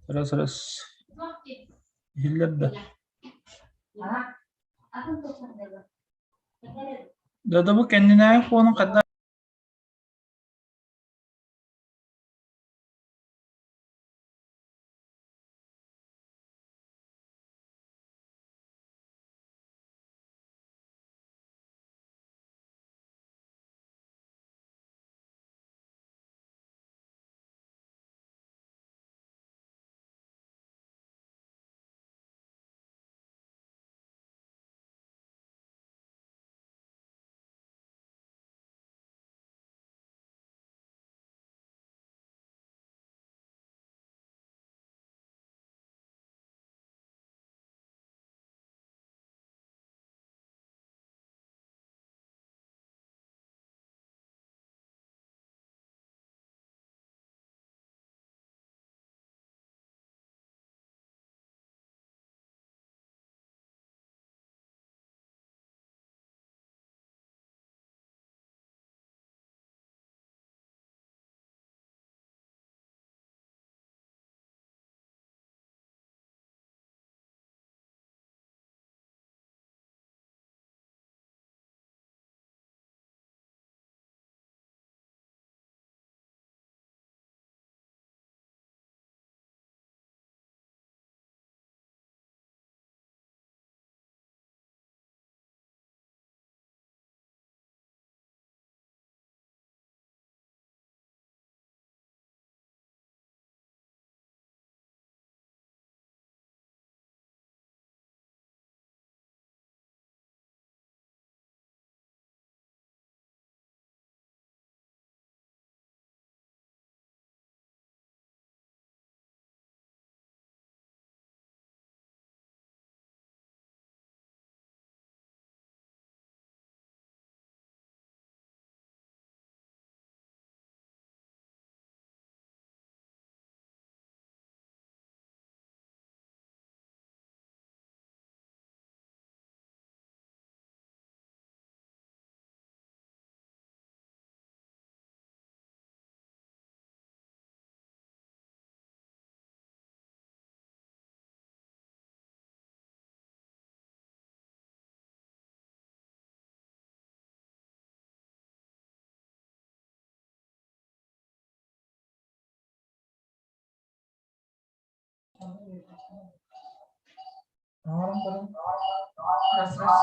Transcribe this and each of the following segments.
Раз раз. Иһиллэр да? Да бу кэннинээҕи фонун ханна Оҥорон көрүҥ. Раз раз.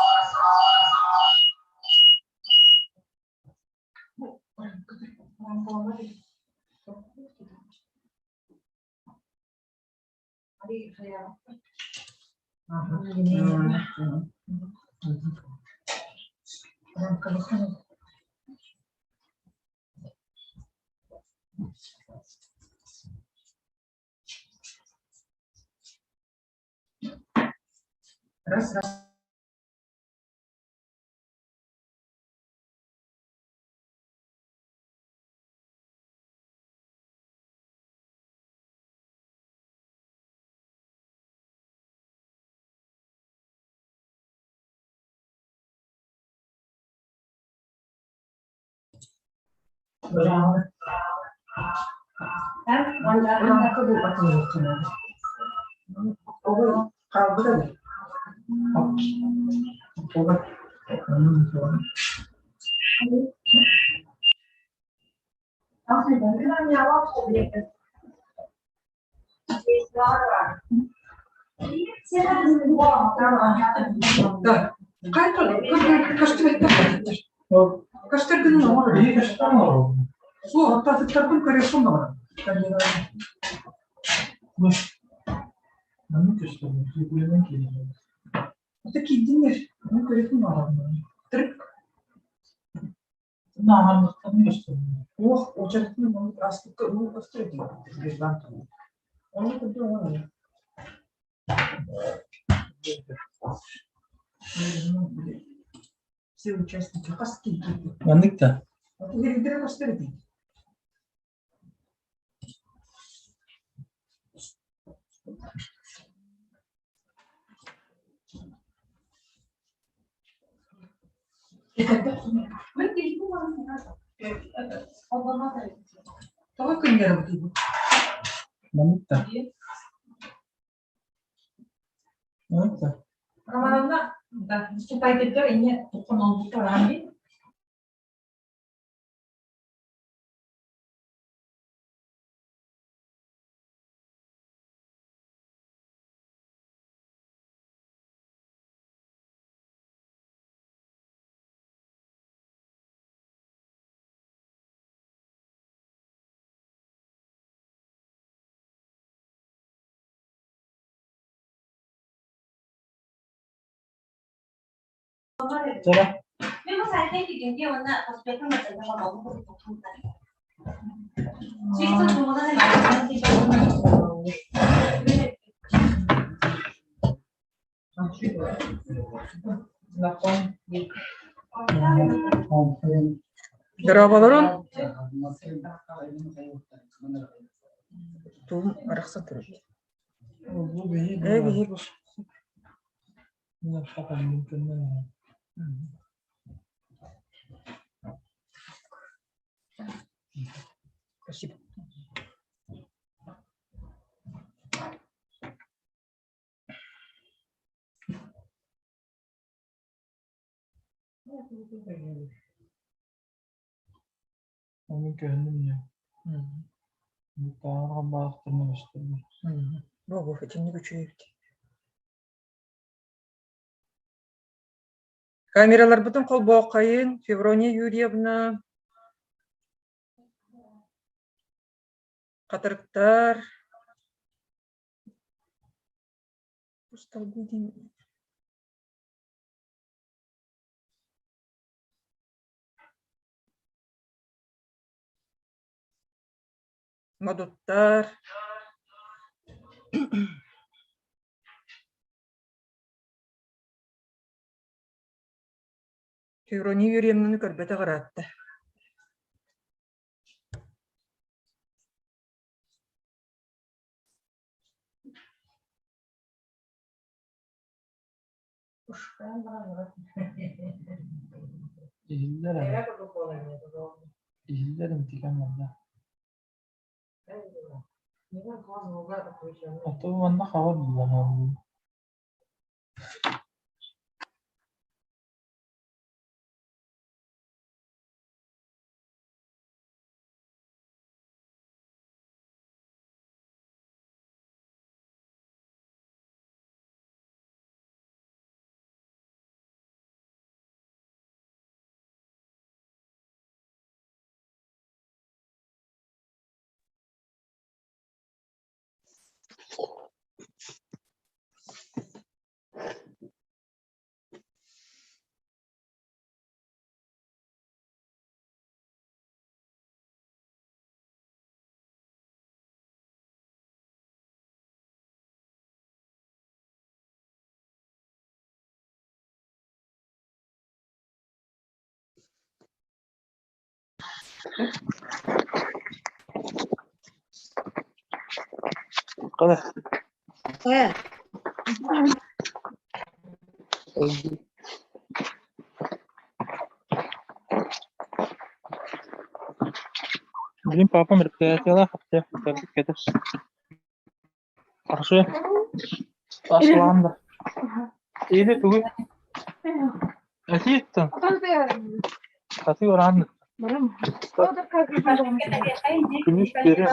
Раз раз. Маннык да? Тоҕо күннэрэ бутуйбут? Маннык да. Маннык да. Романовна, да, выступайте инне туххан олбуттар ами. Чара. Дорооболорун. Туум арахса турар. Ээ биһи бу. Спасибо. Мин көһүннүм дии. Тааҕар баахтарына көстөрбүн. Бу итинник үчүгэй эбит. Камераларбытын холбооххайын, Феврония Юрьевна, хатырыктар. Модуттар. Феврония Юрьевнаны көрбөтөх ыраатта. Иһиллэр эрэ. Иһиллэр интикэн манна. Ото манна хабар буллаҕа. Хала. Блин, папа мероприятиелаах кэтэх. Хорошо. Аслан да. Или тугу? Этиттен. Хаты оран. Күнүс бере.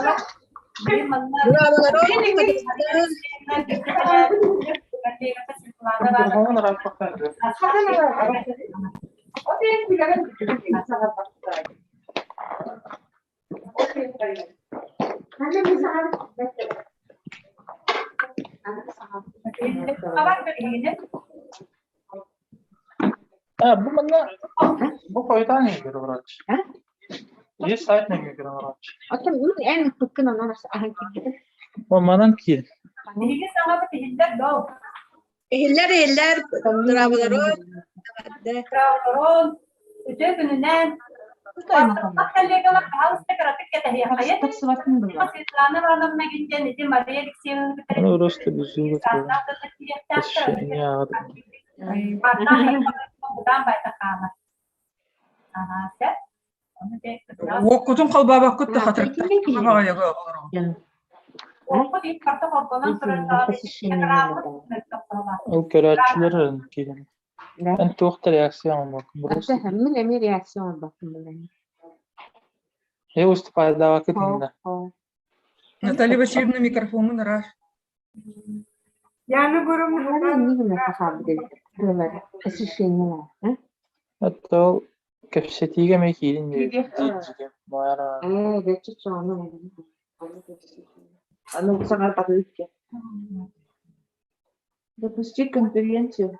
Бу манна бу хойутаан иһигэр олорооччу. Есть сайт нөҥүө олорооччу. Оттон эн ыкпыккын онон аһан киирбитим. О манан киир. Биһиги саҥабыт иһиллэр доо. Иһиллэр иһиллэр дорооболорун Дорооболорун, үтүө күнүнэн. Коллегалар пожалуйста кыратык кэтэһиэххэйин. Светлана Ивановна диэн ити Мария Алексеевна кытары Ну, просто безумно. Уоккутун холбообоккут да хатырыктар. Уоппут иһин барыта холбонон турар даҕаны экраммыт мөлтөх быһыылаах. Ол көрөөччүлэр киирэн. Эн туох да реакция оҥорбоккун просто. Мин эмиэ реакция оҥорбоппун билэн. Я выступадаабакка тыынна. Наталья Васильевна микрофонун ыраах. Яна Гуровна Оттон ол кэпсэтиигэ эмиэ киирин диир Допусти конференцию.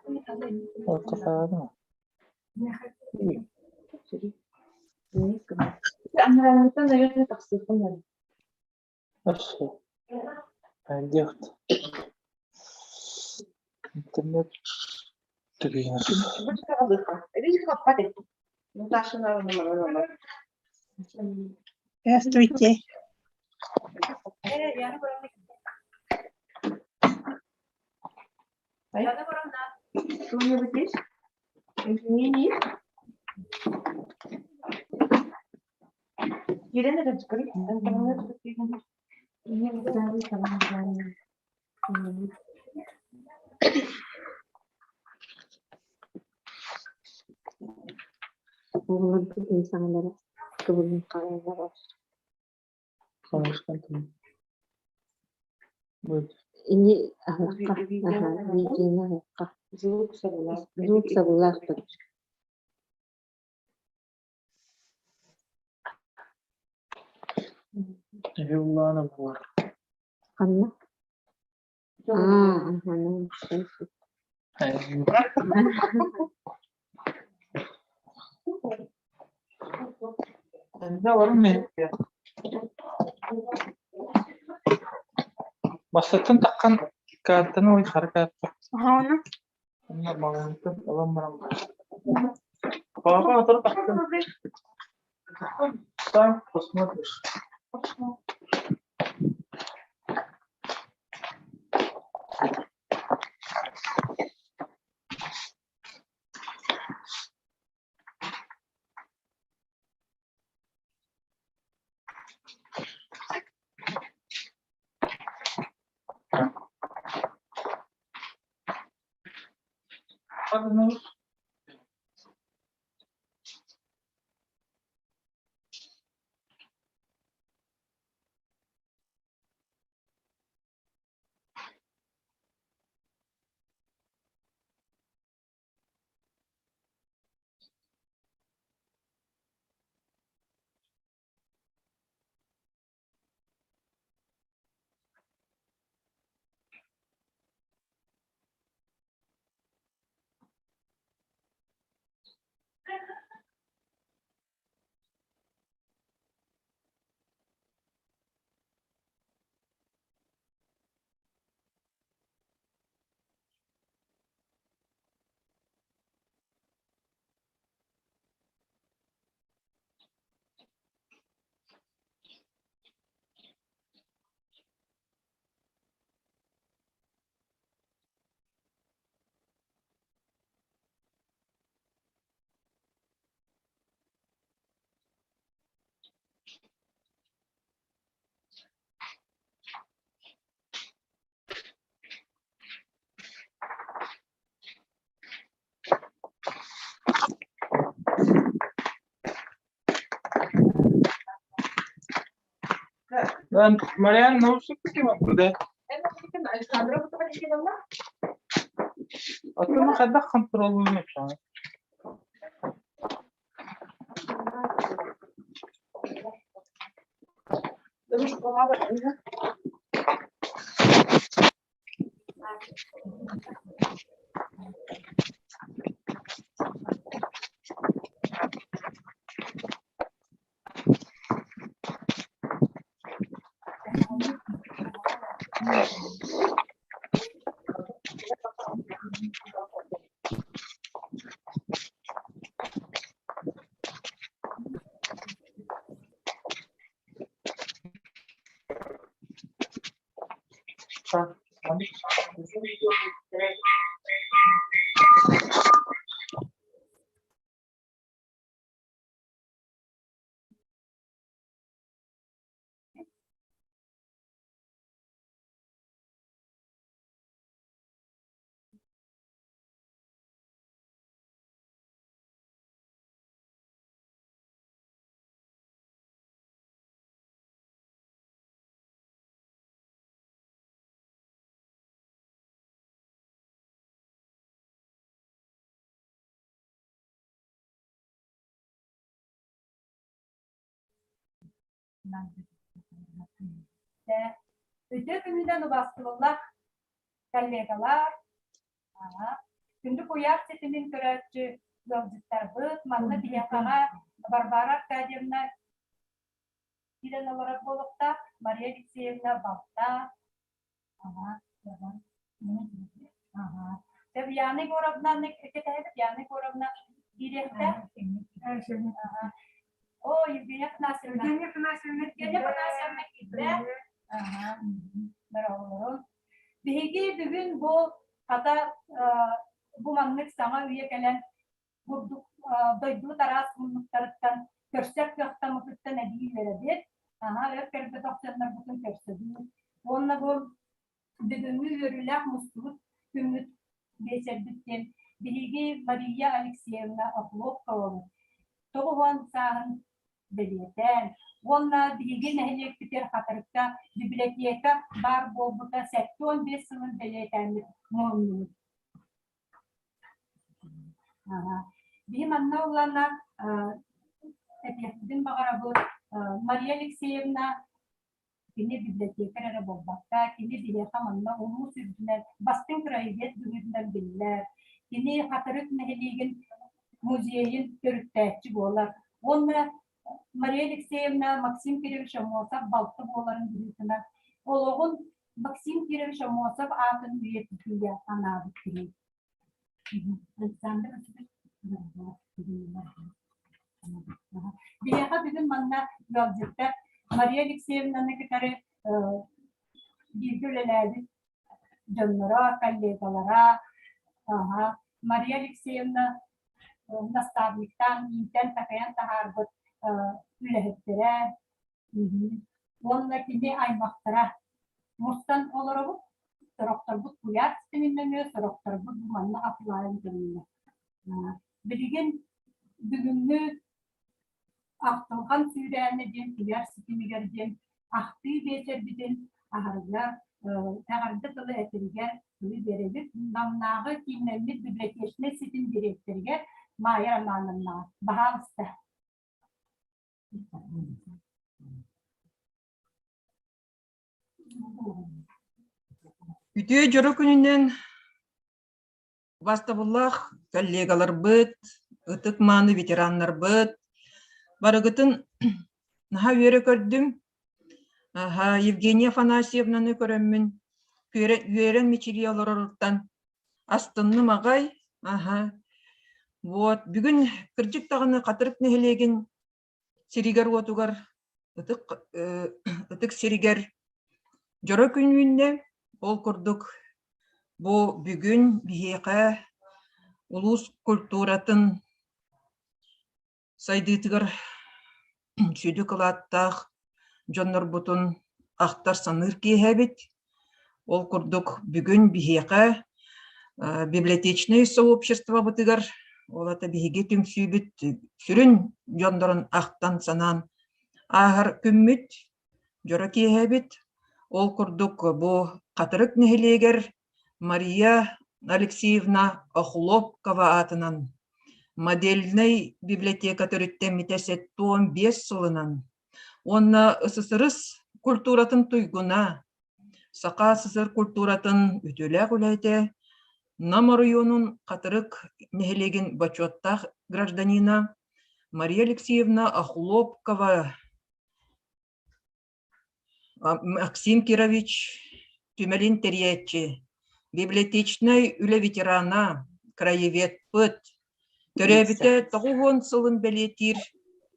Анарааҥҥыттан, наверное, тахсыаххын наада. Хорошо. Пойдет. Интернет тренер. Здравствуйте. Что-нибудь есть? Изменений? Елена Рыцкарь, интернет. Оҕолорбут саҥалара кыбылын хаалаллар. Ини аһыахха, видеоны аһыахха. Звук сабылаах. Звук сабылаах Ханна? Аа, аһа, Бастакытын таххан картаны ой хара карта. Онно маҕаһыынтан ылан баран Папа отор тахсан сам посмотришь. Marianne, наушники Александра Валентиновна. Оттон хайдах хонтуруоллуур эбит Үтүө күнүнэн убаастабыллаах коллегалар, күндү куйаар ситимин көрөөччү ыалдьыттарбыт, манна биһиэхэҕэ Варвара Аркадьевна киирэн олорор буолуохтаах, Мария Алексеевна балта, Яна Егоровна Яна Егоровна киириэхтээх. О, Евгения Афанасьевна. Евгения Афанасьевна Евгения Афанасьевна киирдэ. Здорово. Биһиги бүгүн бу хата бу маннык саҥа үйэ кэлэн бурдук дойду тараас муннуктарыттан көрсөр кыахтаммытыттан эбии үөрэбит. Аһа өр көрбөтөх дьоннорбутун көрсөбүт. Уонна бу бүгүҥҥү үөрүүлээх мустубут күммүт биэчэрбит диэн биһиги Мария Алексеевна Охлопкованы 90 сааһын бэлиэтээн уонна биһиги нэһилиэкпитигэр Хатырыкка библиотека баар буолбута 75 сылын бэлиэтээммит муһуннубут. Биһи манна улаана этиэхпитин баҕарабыт Мария Алексеевна кини библиотекарь эрэ буолбакка, кини биһиэхэ манна улуус үрдүнэн бастыҥ краевед быһыытынан биллэр. Кини Хатырык нэһилиэгин музейын төрүттээччи буолар. Уонна Мария Алексеевна Максим Кирович Аммосов балта буоларын быһыытынан олоҕун Максим Кирович Аммосов аатын үйэтитиигэ анаабыт киһи. Александр Биһиэхэ бүгүн манна ыалдьыттар Мария Алексеевнаны кытары бииргэ үлэлээбит дьонноро, коллегалара, Мария Алексеевна наставниктаан иитэн-такайан таһаарбыт үлэһиттэрэ уонна кини аймахтара мустан олоробут. Сорохторбут куйаар ситимин нөҥүө, сорохторбут бу манна офлайн көрүҥҥэ. Билигин бүгүҥҥү Ахтылҕан сүүрээнэ диэн куйаар ситимигэр диэн ахтыы биэчэрбитин аһарыгар эҕэрдэ тылы этэригэр тылы биэрэбит. Намнааҕы кииннэммит библиотечнай ситим дириэктэригэр Майя Романовнаҕа. Баһаалыста. Үтүө дьоро күнүнэн убаастабыллаах коллегаларбыт, ытык-мааны ветераннарбыт, барыгытын наһаа үөрэ көрдүм. Аһа, Евгения Афанасьевнаны көрөммүн үөрэн мичилийэ олороруттан астынным аҕай. Аһа. Вот, бүгүн кырдьык даҕаны Хатырык нэһилиэгин сиригэр-уотугар ытык, ытык сиригэр дьоро күн үүннэ. Ол курдук бу бүгүн биһиэхэ улуус культуратын сайдыытыгар сүдү кылааттаах дьоннорбутун ахтар-саныыр киэһэбит. Ол курдук бүгүн биһиэхэ библиотечнай сообществобытыгар ол аата биһиги түмсүүбүт сүрүн дьоннорун ахтан-санаан ааһар күммүт, дьоро киэһэбит. Ол курдук бу Хатырык нэһилиэгэр Мария Алексеевна Охлопкова аатынан модельнай библиотека төрүттэммитэ 75 сылынан уонна СССР культуратын туйгуна, Саха СССР культуратын үтүөлээх үлэһитэ, Нам оройуонун Хатырык нэһилиэгин бочуоттаах гражданина Мария Алексеевна Охлопкова Максим Кирович түмэлин тэрийээччи, библиотечнай үлэ ветерана, краеведпыт, төрөөбүтэ 90 сылын бэлиэтиир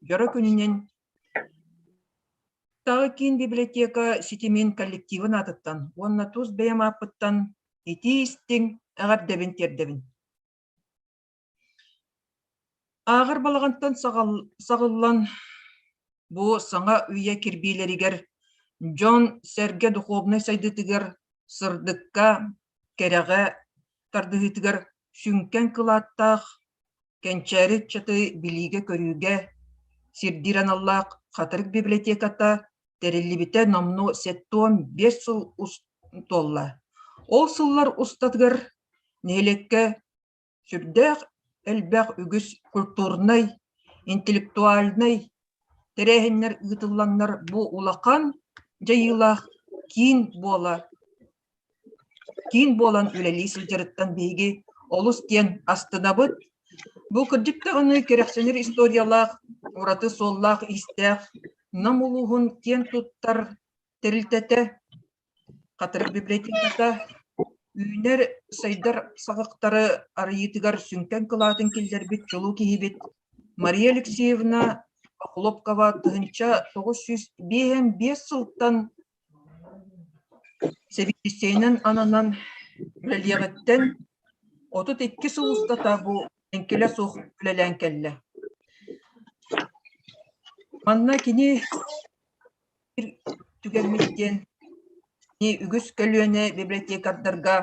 дьоро күнүнэн Тағы киин библиотека ситимин коллективын аатыттан уонна тус бэйэм ааппыттан итии-истиҥ эҕэрдэбин тиэрдэбин. Ааҕар балаҕантан саҕыллан бу саҥа үйэ кирбиилэригэр дьон-сэргэ духовнай сайдыытыгар сырдыкка, кэрэҕэ тардыһыытыгар сүҥкэн кылааттаах кэнчээри ыччаты билиигэ-көрүүгэ сирдиир аналлаах Хатырык библиотеката тэриллибитэ номнуо 75 сыл туолла. Ол сыллар устатыгар нэһилиэккэ сүрдээх элбэх үгүс культурнай, интеллектуальнай, тэрээһиннэр ыытылланнар бу улахан дьайыылаах киин буола киин буолан үлэлии сылдьарыттан биһиги олус диэн астынабыт. Бу кырдьык даҕаны кэрэхсэнэр историялаах, ураты суоллаах-иистээх Нам улууһун киэн туттар тэрилтэтэ Хатырык библиотеката үүнэр сайдар саҕахтары арыйыытыгар сүҥкэн кылаатын киллэрбит чулуу киһибит Мария Алексеевна Охлопкова 1955 сылтан сэбиэдиссэйинэн ананан үлэлиэҕиттэн 32 сыл устата бу эҥкилэ суох үлэлээн кэллэ. Манна кини түгэммит диэн үгүс көлүөнэ библиотекардарга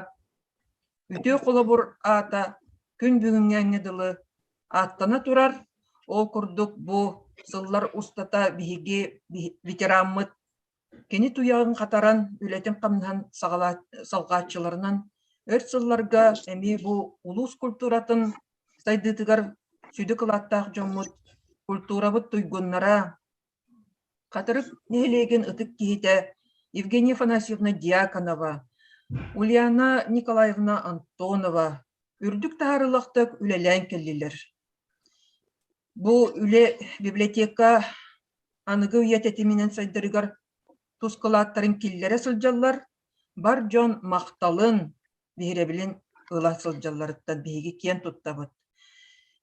үтүө холобур аата күн бүгүҥҥээҥҥэ дылы ааттана турар. Ол курдук бу сыллар устата биһиги ветераммыт кини туйаҕын хатаран, үлэтин-хамнаһын салҕааччыларынан өр сылларга эмиэ бу улуус культуратын сайдыытыгар сүдү кылааттаах дьоммут, культурабыт туйгуннара, Хатырык нэһилиэгин ытык киһитэ Евгения Афанасьевна Дьяконова, Ульяна Николаевна Антонова үрдүк таһаарыылаахтык үлэлээн кэллилэр. Бу үлэ библиотека аныгы үйэ тэтиминэн сайдарыгар тус кылааттарын киллэрэ сылдьаллар, бар дьон махталын, биһирэбилин ыла сылдьалларыттан биһиги киэн туттабыт.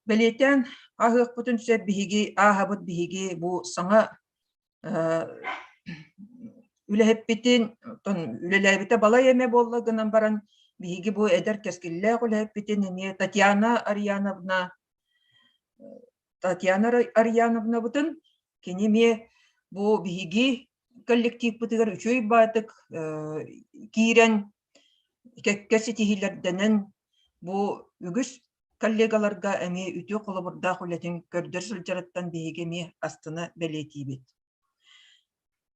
Бэлиэтээн ааһыахпытын сөп биһиги ааһабыт биһиги бу саҥа үлэһиппитин үлэлээбитэ балай эмэ буолла гынан баран биһиги бу эдэр кэскиллээх үлэһиппитин эмиэ Татьяна Арьяновна Татьяна Арьяновнабытын кини эмиэ бу биһиги коллективпытыгар үчүгэй баатык киирэн кэккэ ситиһиилэрдэнэн бу үгүс коллегаларга эмиэ үтүө холобурдаах үлэтин көрдөр сылдьарыттан биһиги эмиэ астына бэлиэтиибит.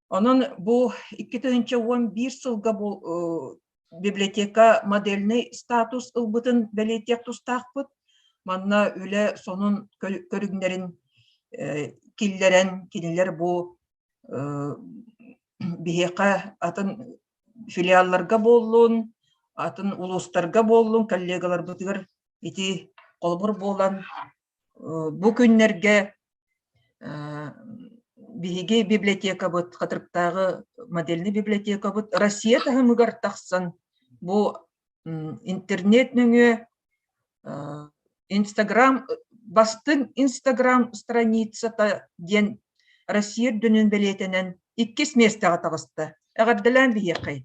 Онон бу 2011 сылга бу библиотека модельный статус ылбытын бэлиэтиэх тустаахпыт. Манна үлэ сонун көрүҥнэрин киллэрэн кинилэр бу биһиэхэ атын филиалларга буоллун, атын улуустарга буоллун коллегаларбытыгар ити холобур буолан бу күннэргэ биһиги библиотекабыт, Хатырыктааҕы модельный библиотекабыт Россия таһымыгар тахсан бу интернет нөҥүө Инстаграм бастыҥ Инстаграм страницата диэн Россия үрдүнэн бэлиэтэнэн иккис миэстэҕэ таҕыста. Эҕэрдэлээн биһиэхэй.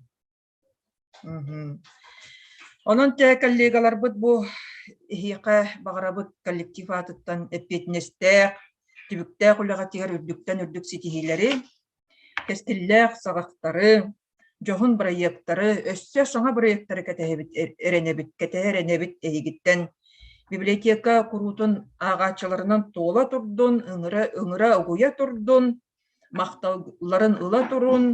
Онон те коллегаларбыт бу эһиэхэ баҕарабыт коллектив аатыттан эппиэтинэстээх, түбүктээх үлэҕитигэр үрдүктэн үрдүк ситиһиилэри, кэскиллээх саҕахтары, дьоһун бырайыактары, өссө саҥа бырайыактары кэтэһэбит, эрэнэбит, кэтэһэ эрэнэбит эһигиттэн. Библиотека куруутун ааҕааччыларынан туола турдун, ыҥыра, ыҥыра угуйа турдун, махталларын ыла турун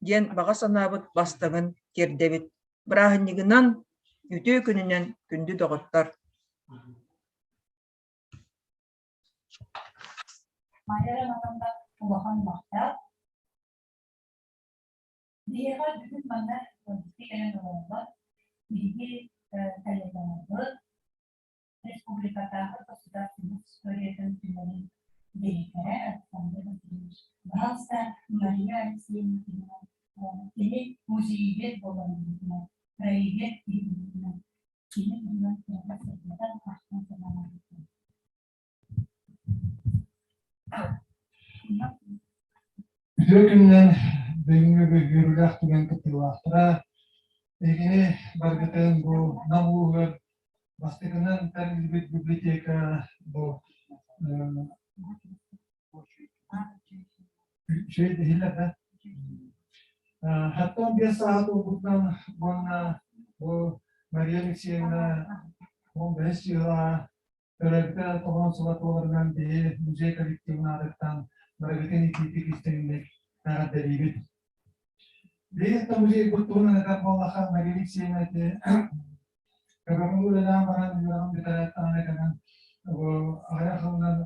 диэн баҕа санаабыт бастыҥын тиэрдэбит. Бырааһынньыгынан, үтүө күнүнэн күндү доҕоттор! Майя Романовна улахан махтал. Биһиэхэ бүгүн манна ыалдьыттыы кэлэн олороллор. Биһиги коллегаларбыт, республикатааҕы государственнай историятын түмэлин дириэктэрэ Александр Васильевич Баһаалыста Мария Алексеевна туһунан кини музеевед буоларын быһыытынан, краевед киһи быһыытынан кини туһунан кыратык сырдатан ахтан санаалаабыппын. Үтүө күнүнэн бүгүҥҥү үөрүүлээх түгэн кыттыылаахтара. Эһигини барыгытын бу Нам улууһугар бастакынан тэриллибит библиотека бу үчүгэй иһиллэр да. Хаттан биэс сааһа туолбутунан уонна бу Мария Алексеевна 15 сыала Төрөөбүтэ тоҕоон сыла туоларынан биһи музей коллективын аатыттан барыгытын итиитик истиҥник эҕэрдэлиибит. Биһи музейбыт туһунан этэр буоллахха, Мария Алексеевна ити көмөҕө үлэлээн баран үөрэҕин бүтэрээт даҕаны кэлэн аҕыйах сылынан.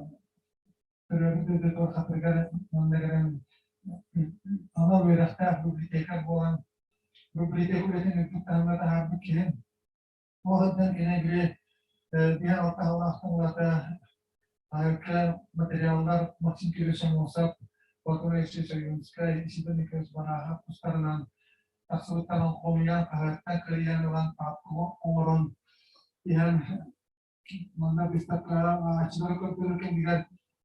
Төрөөбүт дойдутугар Хатырыгар манна кэлэн анал үөрэхтээх библиотекарь буолан библиотека үлэтин үрдүк таһымҥа таһаарбыт киһи. Ол сылдьан кини били биир алта сыллаахтан ылата аһыкка материаллар Максим Кириллович Аммосов, Платон Алексеевич Ойуунскай, Исидор Николаевич Барахов тустарынан тахсыбыттарын хомуйан, хаһыаттан кырыйан ылан паапка оҥорон иһэн Манна быыстапкаҕа ааҕааччылары көрдөрөр кэмигэр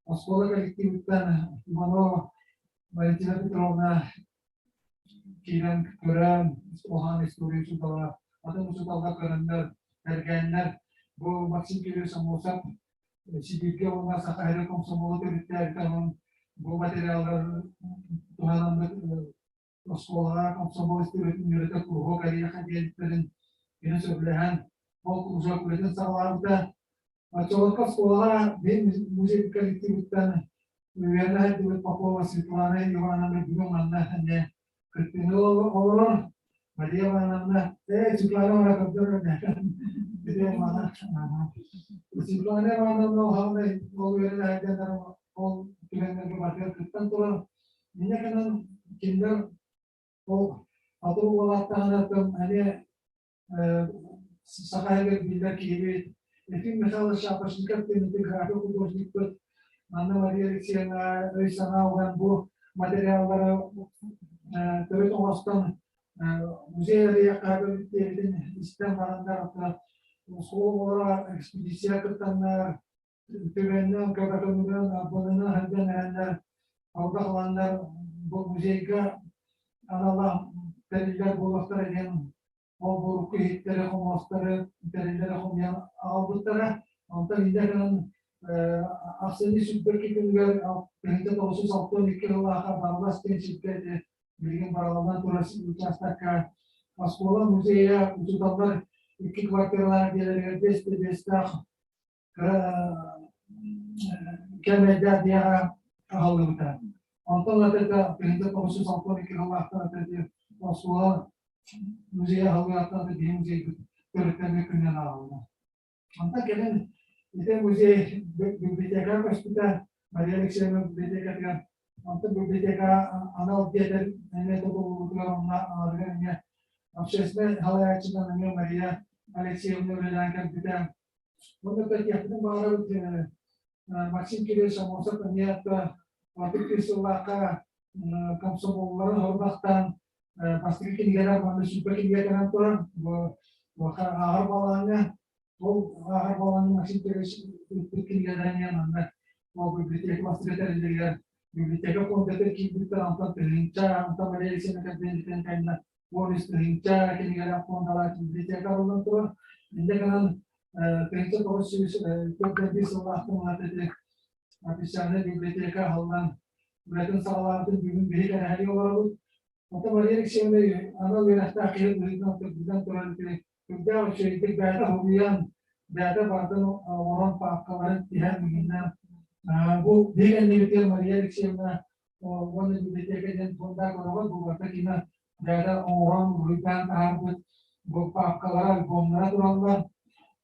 оскуола коллективыттан Иванова Валентина Петровна киирэн көрөн, улахан история учуутала, атын учууталлар көрөннөр, тэргээннэр бу Максим Кириллович Аммосов Сибииргэ уонна Саха сирин комсомола төрүттээбитэ онон бу материаллар туһанаммыт оскуолаҕа комсомол истибитин үөрэтэ куруһуок эриэхэ диэбиттэрин кини сөбүлэһэн ол кружок үлэтин саҕалаабыта. Оччолорго оскуолаҕа биир музей коллективыттан үөрэнэ сылдьыбыт Попова Светлана Ивановна бүгүн манна эмиэ кыттыыны олорор. Мария Ивановна, ээ, Светлана Ивановна көрдөрөр Светлана Ивановна ол үөрэнэ сылдьан ол түгэннэргэ барытыгар кыттан турар. Инньэ гынан кинилэр ол атын уолаттаҕына эмиэ Саха сиригэр биллэр киһибит Ефим Михайлович Шапошников диэн график художникпыт Анна Мария Алексеевна өй-санаа уган бу материаллары төрүт оҥостон музей арыйыахха диэбитин истэн бараннар оскуола оҕолоро экспедиция кыттаннар Түгэннэн, көбөкөнүнэн, арбанынан сылдьан иһэннэр, албах бу музейга аналлаах тэриллэр буолуохтара диэн ол бурукку иһиттэри, хомуостары, тэриллэри хомуйан аҕалбыттара. Онтон инньэ гынан ахсынньы сүүрбэкки күнүгэр 1962 сыллаахха Барылас диэн сиргэ ити билигин барыллан турар учаастакка оскуола музейа учууталлар икки квартиралаах дьиэлэригэр биэс биэстээх кэмэйдээх диэҕэ аҕаллыбыта. Онтон ылата 1962 сыллаахтан ата оскуола музейа аһыллыахтан биһи музейбыт төрүттэммит күнүнэн ааҕыллар. Онтон кэлин ити музей библиотека көспүтэ Мария Алексеевна библиотекатыгар. Онтон библиотека анал диэтэр эмиэ тутуллубутугар онно аналыгар эмиэ общественнай салайааччынан эмиэ Мария Алексеевна үлэлээн кэлбитэ. Онно кэлиэхпитин баҕарабыт Максим Кириллович Аммосов эмиэ ордук үс сыллаахха комсомолларын сорудахтаан бастакы кинигэлэр уонна сүүрбэ кинигэ кэлэн турар. Бу ааҕар балаҕаҥҥа ол ааҕар балаҕаҥҥа Максим Кириллович ыыппыт кинигэлэрэ эмиэ манна ол библиотека бастакы тэриллэригэр библиотека фондатыгар киирбиттэр онтон тыһыынча, онтон Мария Алексеевна кэлбиттэн кэннэ 13 тыһыынча кинигэлээх фондалаах библиотека арыллан турар. Инньэ гынан 1944 сыллаахтан ити официальнай библиотека аһыллан үлэтин саҕалаабытын бүгүн биһи кэрэһэлии олоробут. Оттон Мария Алексеевна анал үөрэхтээх киһи быһыытынан турбутан туран ити үрдээх үчүгэйдик бэйэтэ суруйан, бэйэтэ барытын оҥорон паапкаларын тиһэн миҥиннэн бу биһиги кэннибитигэр Мария Алексеевна уонна библиотека диэн фонда көрөҕүт, бу барыта кимэ бэйэтэ оҥорон уруйдаан таһаарбыт бу паапкалара, альбомнара тураллар.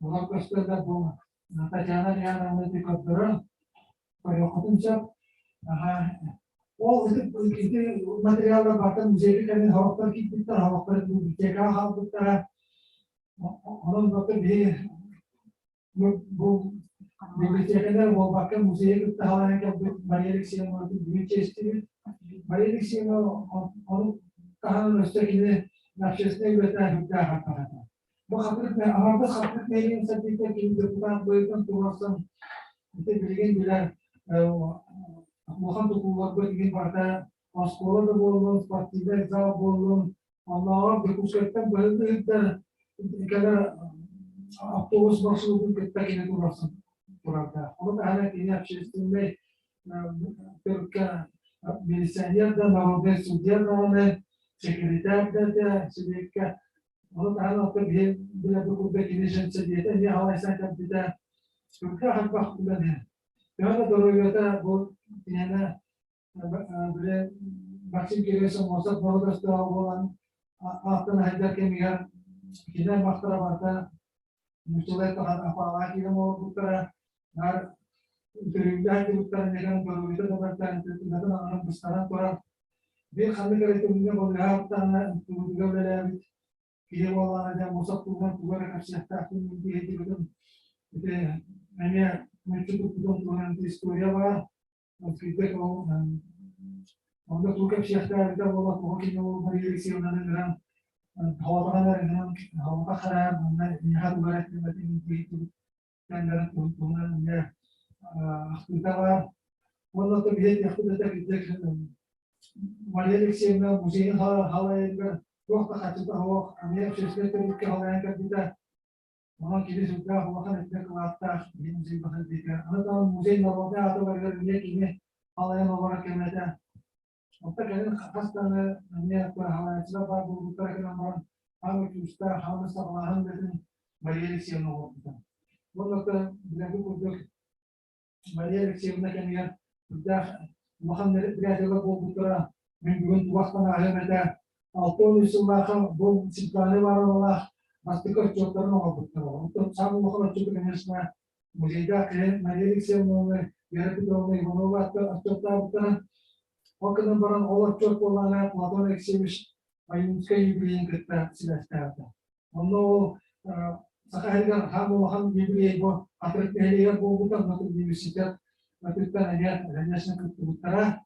Олор көстөллөр бу Татьяна Ивановна көрдөрөн көрүөххүтүн сөп. Ол ити материаллар барыта музейга кэлин сорохтор киирбиттэр, сорохтор библиотекаҕа хаалбыттара. Онон барыта биһи бу библиотекалар буолбакка музейы кытта халайан кэлбит Мария Алексеевна бүгүн чиэстибит. Мария Алексеевна ону таһынан өссө кини общественнай үлэтэ сүрдээх аттаҕата. Бу хатырык аҥардас хатырык нэһилиэгин сайдыыта кини депутат быһыытынан туруорсан ити билигин билэр улахан тутууларга билигин барыта оскуола да буоллун, спортивнай зал буоллун, Оннооҕор Дьокуускайтан быһыты ыытар кэлэр автобус маршрутун кытта кини туруорсан турардаах. Ону таһынан кини общественнай төрүккэ милиционер да, народнай судья даҕаны, секретарь да этэ сэбиэккэ. Ону таһынан оттон биһи билэрбит курдук кини женсэбиэтэ эмиэ халайсан кэлбитэ. Сүрдээх элбэх үлэни. Төһө да доруобуйата бу киниэнэ били Максим Кириллович Аммосов борук буолан ааттан аһайдар кэмигэр кини аймахтара барыта нууччалыы эттэххэ апаалаах киирэн олорбуттара. Наар Үтүрүллээх дьыбыттарын эгэн доруобуйата да бардаан тыынатын аҥарын быстаран туран биир ханнык эрэ түмүгэ балыыһа ынтыбытыгар үлэлээбит киһи буоллаҕына дьэ мусор туһунан тугу эрэ кэпсиэхтээхпин диэбитим ити эмиэ мүччү туппутун туһунан история баар кырдьык ол онно тугу кэпсиэхтээбитэ буолла тоҕо кини ол Мария Алексеевнаны ыҥыран хоотоҕон эрэ хоотох эрэ манна миэхэ тугу эрэ эттибэтин диэбит кэннэрин туһунан эмиэ ахтыыта баар. Уонна то биһиги этиэхпит этэ кырдьык Мария Алексеевна музейын халайарыгар туох да харчыта суох эмиэ общественнай тэрилтэ халайан кэлбитэ. Онон кини сүрдээх улахан эрдэ кылааттаах биһи музей баһылыга. Аны даҕаны музей народнай аата барыгар эмиэ кини халайан олорор кэмэ этэ. Онто кэлин хас даҕаны эмиэ халайааччылар баар буолбуттара гынан баран хаамы күүстээх, хаамы саҕалааһын үлэтин Мария Алексеевна оҥорбута. Уонна билэргит курдук Мария Алексеевна кэмигэр сүрдээх улахан мероприятиелар буолбуттара. Мин бүгүн тугахтан ааһыам этэ. 63 сыллаахха бу Светлана Ивановналаах бастакы отчуоттарын оҥорбуттара. Онтон саамай улахан отчуоту, конечно, музейдаах киһи Мария Алексеевна Вера Петровна Иванова отчуоттаабыттара. Ол гынан баран ол отчуот буоллаҕына Платон Алексеевич Ойуунскай юбилейын кытта сибээстээбитэ. Онно ол Саха сиригэр хаан улахан юбилей бу Хатырык нэһилиэгэр буолбута, онно университет өттүттэн эмиэ конечно кыттыбыттара.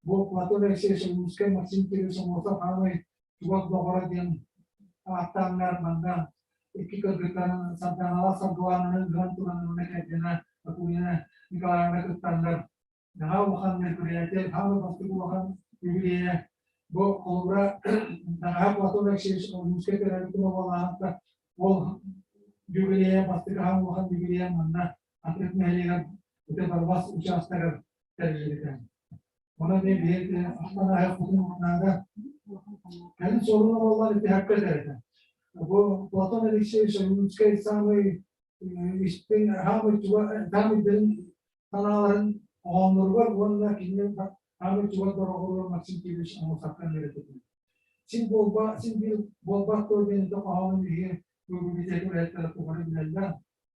Бу Платон Алексеевич Ойуунскай Максим Кириллович Аммосов хаамай чугас доҕоро диэн ааттааннар манна икки кыргыттарын Сардааналаах Саргылаананы ыһан туран уонна кэргэнэ Акулина Николаевна кыттаннар наһаа улахан мероприятие, хаамай бастакы улахан юбилейа. Бу холобура наһаа Платон Алексеевич Ойуунскай төрөөбүт күнэ буоллаҕына ол юбилейа бастакы хаан улахан юбилейа манна Хатырык нэһилиэгэр Ытык Барбас учаастагар тэриллибитэ. Онон мен биһиги ахтан ааһыахпытын наада. Кэлин суолун оҥоллон итиһэккэ этэрэтэ. Бу Платон Алексеевич Ойуунскай самый истиҥ, хаамый чугас, хаамый дириҥ санааларын оһоонноругар уонна кинини хаамый чугас дороҕоругар Максим Кириллович Аммосовтан үөрэтэтин. Син буолба, син биир буолбат дуо диэн ити хоһоонун биһиги библиотека үлэһиттэрэ тухары билэллэр.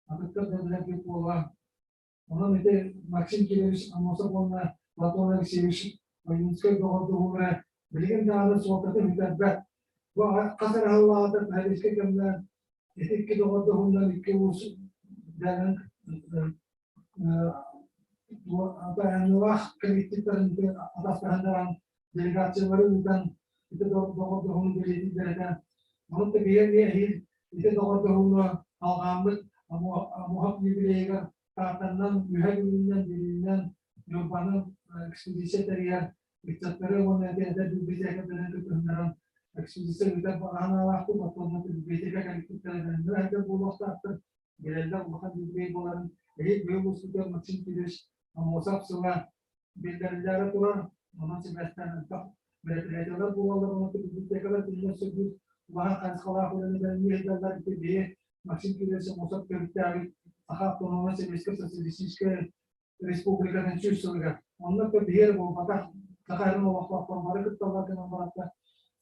Атыттар да билэргит буолуо. Онон ити Максим Кириллович Аммосов уонна Платон Алексеевич Ойуунскай доҕордоһуулара билигин даҕаны суолтатын сүтэрбэт. Бу хас эрэ сыллааҕыта Парижка кэмҥэ ити икки доҕордоһуунан икки уус дьаҥын айанныылаах коллективтарын атастаһыннаран делегациялары ыытан ити доҕордоһууну бэлиэтииллэр этэ. Онон да биһиги эмиэ эһиил ити доҕордоһууну алҕааммыт Амуһап юбилейыгар Тааттаннан, Үөһээ Бүлүүнэн, Бүлүүнэн, Ньурбанан экспедиция тэрийэр ыччаттары уонна эти эдэр библиотекаларын кытыннаран экспедиция ыытар баҕанаалаахпыт, оттон библиотека коллективтара бэлэмнэр эдэр буолуохтаахтар. Билэллэр улахан юбилей буоларын эһиил быйыл устутугар Максим Кириллович Аммосов сыла биллэриллээри турар. Онон сибээстээн элбэх мероприятиелар буолаллар, онон библиотекалар кинилэр сөбүлүүр улахан хайысхалаах үлэни бэлэмнии сылдьаллар. Ити биһи Максим Кириллович Аммосов төрүттээбит Саха автономнай Сэбиэскэй Социалистическай Республикатын сүүс сылыгар. Онно да биһиэр буолбатах, Саха сирин олохтоохторо бары кытталлар гынан баратта.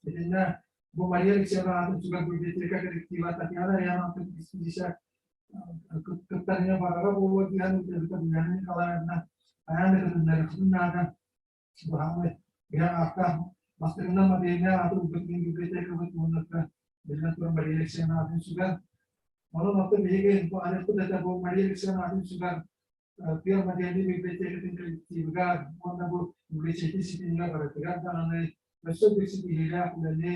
Итиннэ бу Мария Алексеевна аатын сүгэр библиотека коллектива Татьяна Аяновна экспедиция кыттарыҥа барара буолуо диэн ыытабыта Ульяна Николаевна хайаан да кытыннарыахпытын наада. Баһаамай биһиги ааттаах бастакынан модельнай ааты ылбыт библиотекабыт уонна биллэн туран Мария Алексеевна аатын сүгэр. Онон оттон биһиги бу аныахпыт этэ бу Мария Алексеевна аатын сүгэр Пьер модельнай библиотекатын коллективыгар уонна бу библиотека ситимигэр барытыгар даҕаны өссө да ситиһиилээх үлэни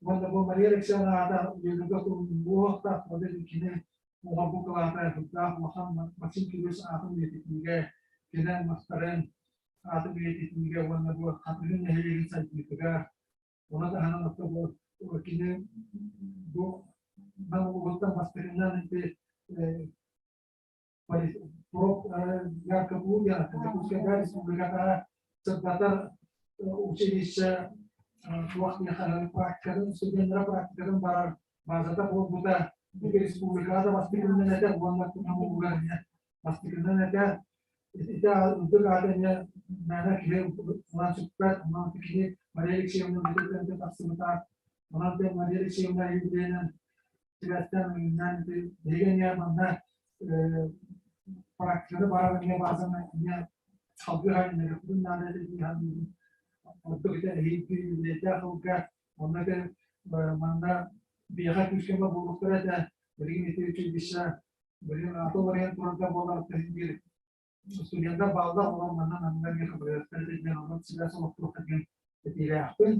уонна бу Мария Алексеевна аата үөрүүгэ туруохтаах модель кини оҥорбут кылаата сүрдээх улахан Максим Кириллович аатын үйэтитиигэ кини аймахтарын аатын үйэтитиигэ уонна бу Хатырык нэһилиэгин сайдыытыгар ону таһынан оттон бу кини бу Нам улууһуттан бастакынан ити Якутская республиката сырдатар училище туох практикатын студеннара практикатын барар базата буолбута республикаҕа бастакынан этэ уонна улууга бастакынан этэ ити ытык аата эмиэ мээнэ киһи ылан сүкпэт онон кини Мария Алексеевна бүтүн тахсыбыта онон Мария Алексеевна юбилейынан сибээстээн биһиги эмиэ манна. Практикада барар эмиэ баазаны эмиэ салгыы хайыннарыахпытын наада этэ дии саныыбын. Ордук ити эһиги үбүлүөйдээх сылга онно ити манна биһиэхэ күүскэ буолуохтара этэ. Билигин ити училище билигин аата уларыйан турарга буолар биир студенттар бааллар, олор манна манна эмиэ хабырыахтара этэ диэн онон сибээс олохтуохха диэн этиилээхпин.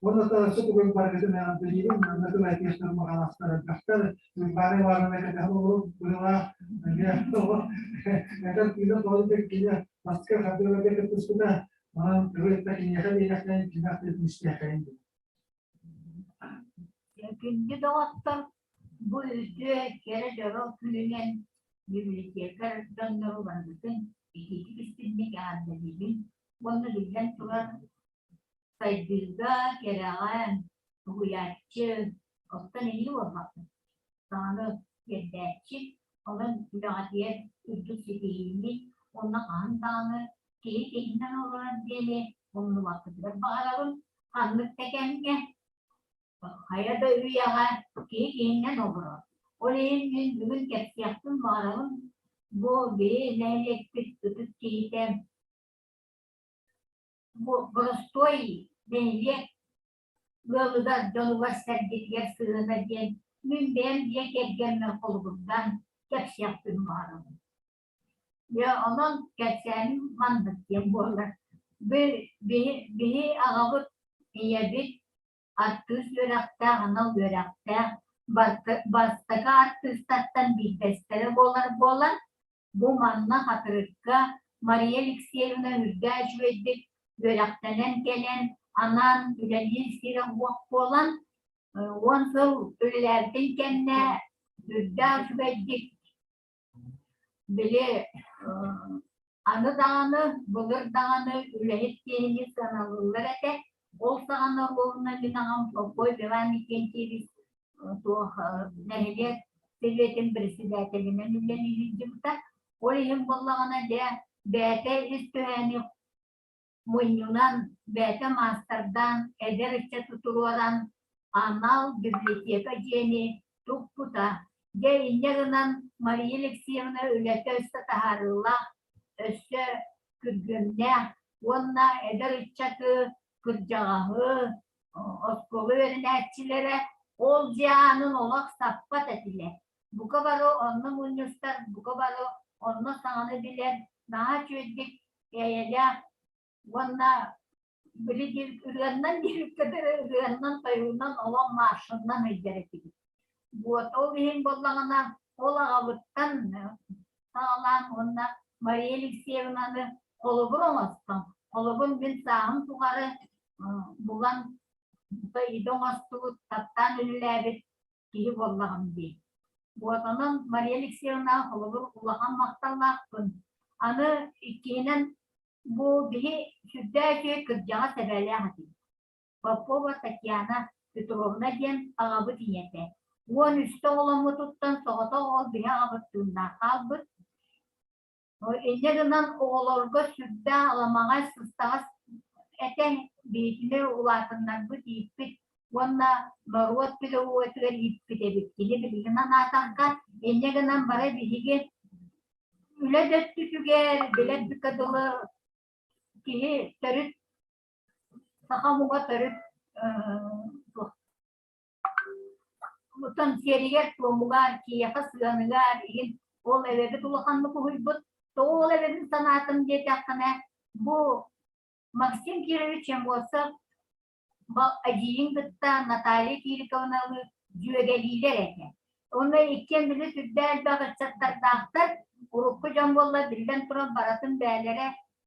Уонна өссө тугун барыгытын эҕэрдэлиибин, манна тыл этиэхтэр маҕалаахтар элбэхтэр, Туймаара Ивановна кэтэһэн олорор быһыылаах, эмиэ этэр тыына тоҕо кини маска хардыыларга кыттыспыта, онон тылы ытта киниэхэ биэриэхтэрин кимэх тыытын истиэххэйин диэн. Күндү доҕоттор, бу үтүө кэрэ дьоро күнүнэн библиотекарь дьоннору барыгытын итиитик истиҥник эҕэрдэлиибин уонна биллэн турар Сайдыыга, кэрэҕэ уһуйааччы, оттон эһиги буолбаккыт, саҥаны тиэрдээччи, онон үлэҕитигэр үрдүк ситиһиини уонна хаһан даҕаны киһи киһинэн олорор диэни умнубаккытыгар баҕарабын. Ханнык да кэмҥэ, хайа да үйэҕэ киһи киһинэн олорор. Ол иһин мин бүгүн кэпсиэхпин баҕарабын бу биһи нэһилиэкпит ытык киһитэ Бу боростуой нэһилиэк ыалыгар, дьонугар-сэргэтигэр сыһыана диэн мин бэйэм дьиэ кэргэммэр холобурдаан кэпсиэхпин баҕарабын. Дьэ, онон кэпсээним маннык диэн буолар. Биһи аҕабыт, ийэбит артыыс үөрэхтээх, анал үөрэхтээх, бастакы артыыстартан биирдэстэрэ буолар буолан, Бу манна Хатырыкка Мария Алексеевна үрдээ үчүгэйдик үөрэхтэнэн кэлэн, анаан үлэлиир сирэ суох буолан, 10 сыл үлэлээбитин кэннэ үрдээх үчүгэйдик били аны даҕаны, былыр даҕаны үлэһит киһини сыаналыыллар этэ. Ол саҕана уонна мин аҕам Прокопий Иван Викентьевич туох нэһилиэк сэбиэтин председателинэн үлэлии сылдьыбыта. Ол иһин буоллаҕына дьэ бэйэтэ ис түһээни мунньунан, бэйэтэ маастардаан, эдэр ыччаты туруоран анал библиотека дьиэни туппута. Дьэ инньэ гынан Мария Алексеевна үлэтэ өссө таһаарыылаах, өссө күргүөмнээх уонна эдэр ыччаты, кырдьаҕаһы, оскуола үөрэнээччилэрэ ол дьиэ аанын олох саппат этилэр. Бука бары онно мунньустар, бука бары онно саҥаны билэр, наһаа үчүгэйдик эйэлээх уонна били ырыаннан диэбиккэ дылы ырыаннан тойугунан олох маршынан ыйдар этибит. Вот ол иһин буоллаҕына ол аҕабыттан саҕалаан уонна Мария Алексеевнаны холобур оҥостон, холобур мин сааһым тухары булан идэ оҥостубут, таптаан үлэлээбит киһи буоллаҕым дии. Вот онон Мария Алексеевна холобур улахан махталлаахпын. Аны иккиһинэн бу биһи сүрдээх үчүгэй кырдьаҕас эбээлээх этибит. Попова Татьяна Петровна диэн аҕабыт ийэтэ. 13 оҕоломмутуттан соҕотох ол биһи аҕабыт тыыннаах хаалбыт. Инньэ гынан оҕолорго сүрдээх аламаҕай, сыстаҕас этэ, биһигини улаатыннарбыт, ииппит уонна норуот педагогатыгар ииппит эбит. Кини билигин анаатахха, инньэ гынан бары биһиги үлэ да өттүтүгэр, билэрбиккэ дылы киһи төрүт саха омуга төрүт Оттон сиэригэр-туомугар, киһиэхэ сыһыаныгар иһин ол эбэбит улаханнык уһуйбут. Тоҕо ол эбэбин санаатым диэтэххинэ, бу Максим Кирович Аммосов эдьиийин кытта Наталья Кириковналыы дьүөгэлиилэр этэ. Уонна иккиэн били сүрдээх элбэх ыччаттардаахтар. Урукку дьон буолла биллэн туран барытын бэйэлэрэ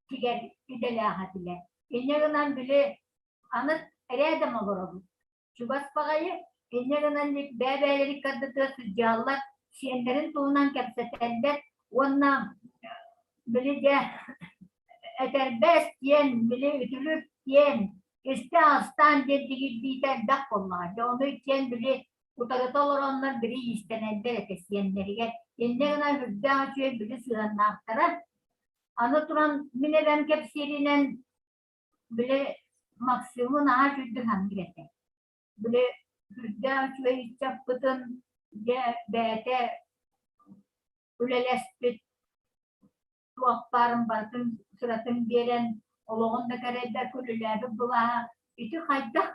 тигэр идэлээх этилэр. Инньэ гынан били аны рядом олоробут. Чугас баҕайы, инньэ гынан бэйэ-бэйэлэрин кардытыгар сылдьаллар, сиэннэрин туһунан кэпсэтэллэр уонна били дьэ этэрбэс диэн, били үтүлүк диэн, истэ-астаан диэн дигирдиитэ элбэх буоллаҕа. Дьэ ону иккиэн били утарыта олороннор били иистэнэллэр этэ сиэннэригэр. Инньэ гынан үрдээх үчүгэй били сыһыаннаахтара. Аны туран мин эбэм кэпсииринэн Били Максимы наһаа үчүгэй саныыр этэ. Били сүрдээх үчүгэй ыччаппытын дьэ бэйэтэ үлэлэспит. туох баарын барытын сыратын биэрэн олоҕун да кэрэйбэккэ үлэлээбит былааһа ити хайдах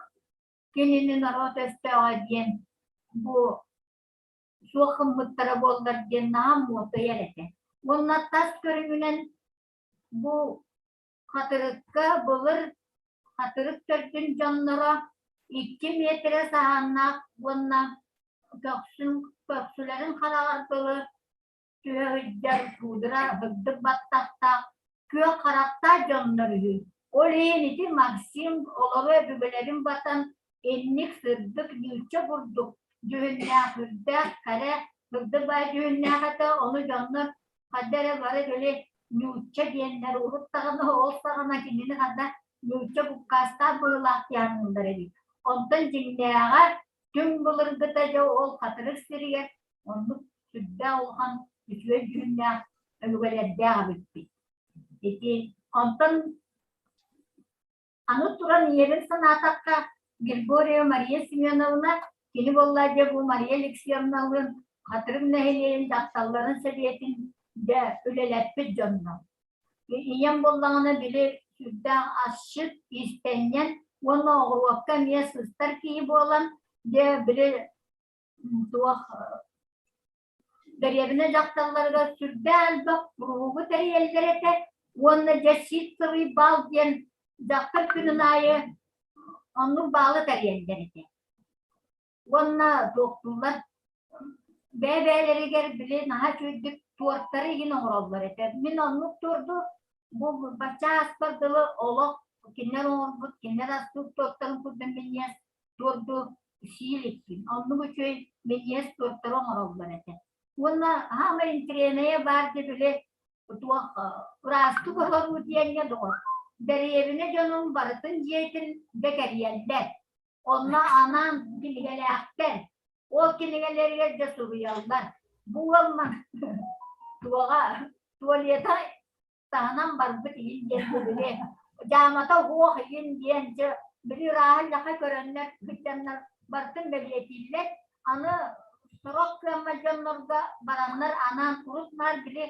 кинини норуот өстөөҕө диэн бу суох гыммыттара буоллар диэн наһаа муотуйар этэ. Уонна тас көрүҥүнэн бу Хатырыкка былыр Хатырык төрдүн дьонноро 2 миэтэрэ саһааннаах уонна көхсүн көхсүлэрин хараҕар дылы түһэ сылдьар куудара сырдык баттахтаах күөх харахтаах дьоннор үһү. Ол иһин ити Максим олору өбүгэлэрин батан инник сырдык ньуучча курдук дьүһүннээх үрдээх кэрэ сырдык баай дьүһүннээх этэ ону дьоннор ханна эрэ бары били ньуучча диэннэр урут даҕаны ол саҕана кинини ханна ньуучча буккаастаах быһыылаах дианыыллар эбит. Онтон дьиҥнээҕэ түҥ былыргыта дьэ ол Хатырык сиригэр оннук сүрдээх улахан үчүгэй дьүһүннээх өбүгэлэрдээх эбиппит. Ити онтон Аны туран ийэбин санаатахха, Григорьева Мария Семеновна, кини буолла дьэ бу Мария Алексеевналыын Хатырык нэһилиэгин дьахталларын сэбиэтин дьэ үлэлэппит дьонно. Ийэм буоллаҕына били сүрдээх асчыт, иистэнньэн уонна оҕуруокка эмиэ сыстар киһи буолан, дьэ били туох Дэриэбинэ дьахталларыгар сүрдээх элбэх куруһугу тэрийэллэр этэ уонна дьэ ситцевый бал диэн дьахтар күнүн аайы оннук баалы тэрийэллэр этэ. Уонна туохтууллар бэйэ-бэйэлэригэр били наһаа үчүгэйдик туортары игин оҥороллор этэ. Мин оннук туорду бу бачча ааспар дылы олох кинилэр оҥорбут, кинилэр астыыр туортарын курдук минньиэс туорду сии иликпин. Оннук үчүгэй минньиэс туортары оҥороллор этэ. Уонна хаамай интириэнэйэ баар дии били туох ыраастык олоруу диэҥҥэ доҕор. Дэриэбинэ дьонун барытын дьиэтин дэ кэрийэллэр. Онно анаан кинигэлээхтэр. Ол кинигэлэригэр дьэ суруйаллар. Бу уолма туоҕа туалета таһынан барбыт иһин диэн били дьаамата уох иһин диэн дьэ били ырааһын лаха көрөннөр сылдьаннар барытын бэлиэтииллэр аны сорох кыаммат дьоннорго бараннар анаан урут наар били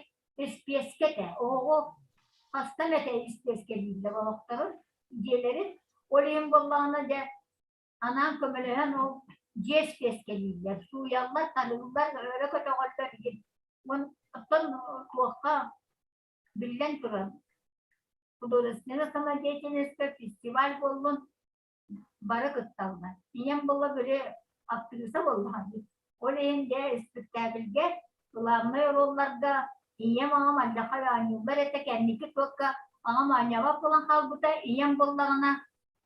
испиэскэ этэ оҕоҕу хастан этэ испиэскэлииллэр олохторун дьиэлэрин ол иһин буоллаҕына дьэ анаан көмөлөһөн ол дьиэ испиэскэлииллэр сууйаллар тарыыллар өрө көтөҕөллөр иһин оттон туохха биллэн турар художественная самодеятельность фестиваль буоллун бары кытталлар ийэм буолла били актриса буоллаҕа ол иһин дьэ испиктээкилгэ главнай оруолларга ийэм аҕам алдьархай оонньууллар этэ кэнники туокка аҕам оонньообот буолан хаалбыта ийэм буоллаҕына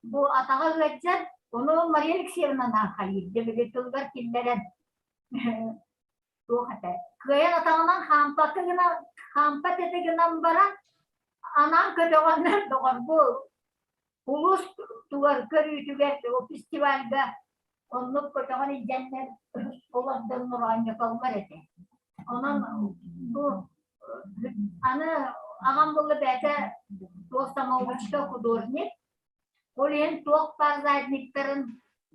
Бу атаҕа ыалдьар, ону Мария Алексеевна наахайыыр, дьэ били тылыгар киллэрэн туох этэ, кыайан атаҕынан хаампакка гына хаампат этэ гынан баран, анаан көтөҕөннөр доҕор бу улуус тугар көрүүтүгэр фестивальга оннук көтөҕөн илдьэннэр олордоннор оонньотоллор этэ. Онон бу аны аҕам буолла бэйэтэ туох самоучка художник, ол иһин туох баар задниктарын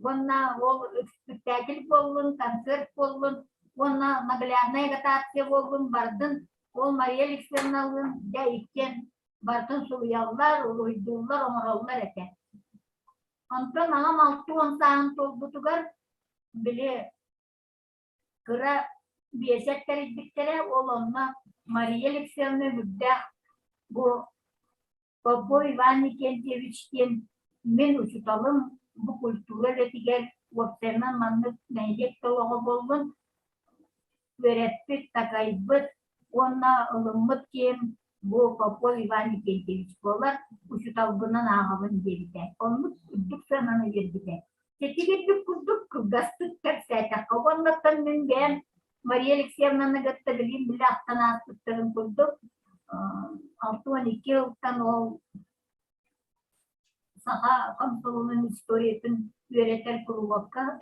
уонна ол спектакль буоллун, концерт буоллун уонна наглядная агитация буоллун бардын ол Мария Алексеевналыын дьэ иккиэн барытын суруйаллар, уруһуйдууллар, оҥороллор этэ. Онтон аҕам 60 сааһын туолбутугар били кыра биэсэр тэрийбиттэрэ, ол онно Мария Алексеевна үрдээх бу Попов Иван Викентьевич диэн мин учууталым бу культура үлэтигэр уопсайынан маннык нэһилиэк да олоҕо буоллун үөрэппит, такайбыт уонна ылыммыт киһим бу Попов Иван Викентьевич буолар, учууталбынан ааҕабын диэбитэ. Оннук үрдүк сыананы биэрбитэ. Сэтигирдик курдук кылгастык кэпсээтэххэ уоннаттан мин бэйэм Мария Алексеевнаны кытта билигин билэ ахтан ааспыттарын курдук 62 сылтан ол саха комсомолун историятын үөрэтэр куруһуокка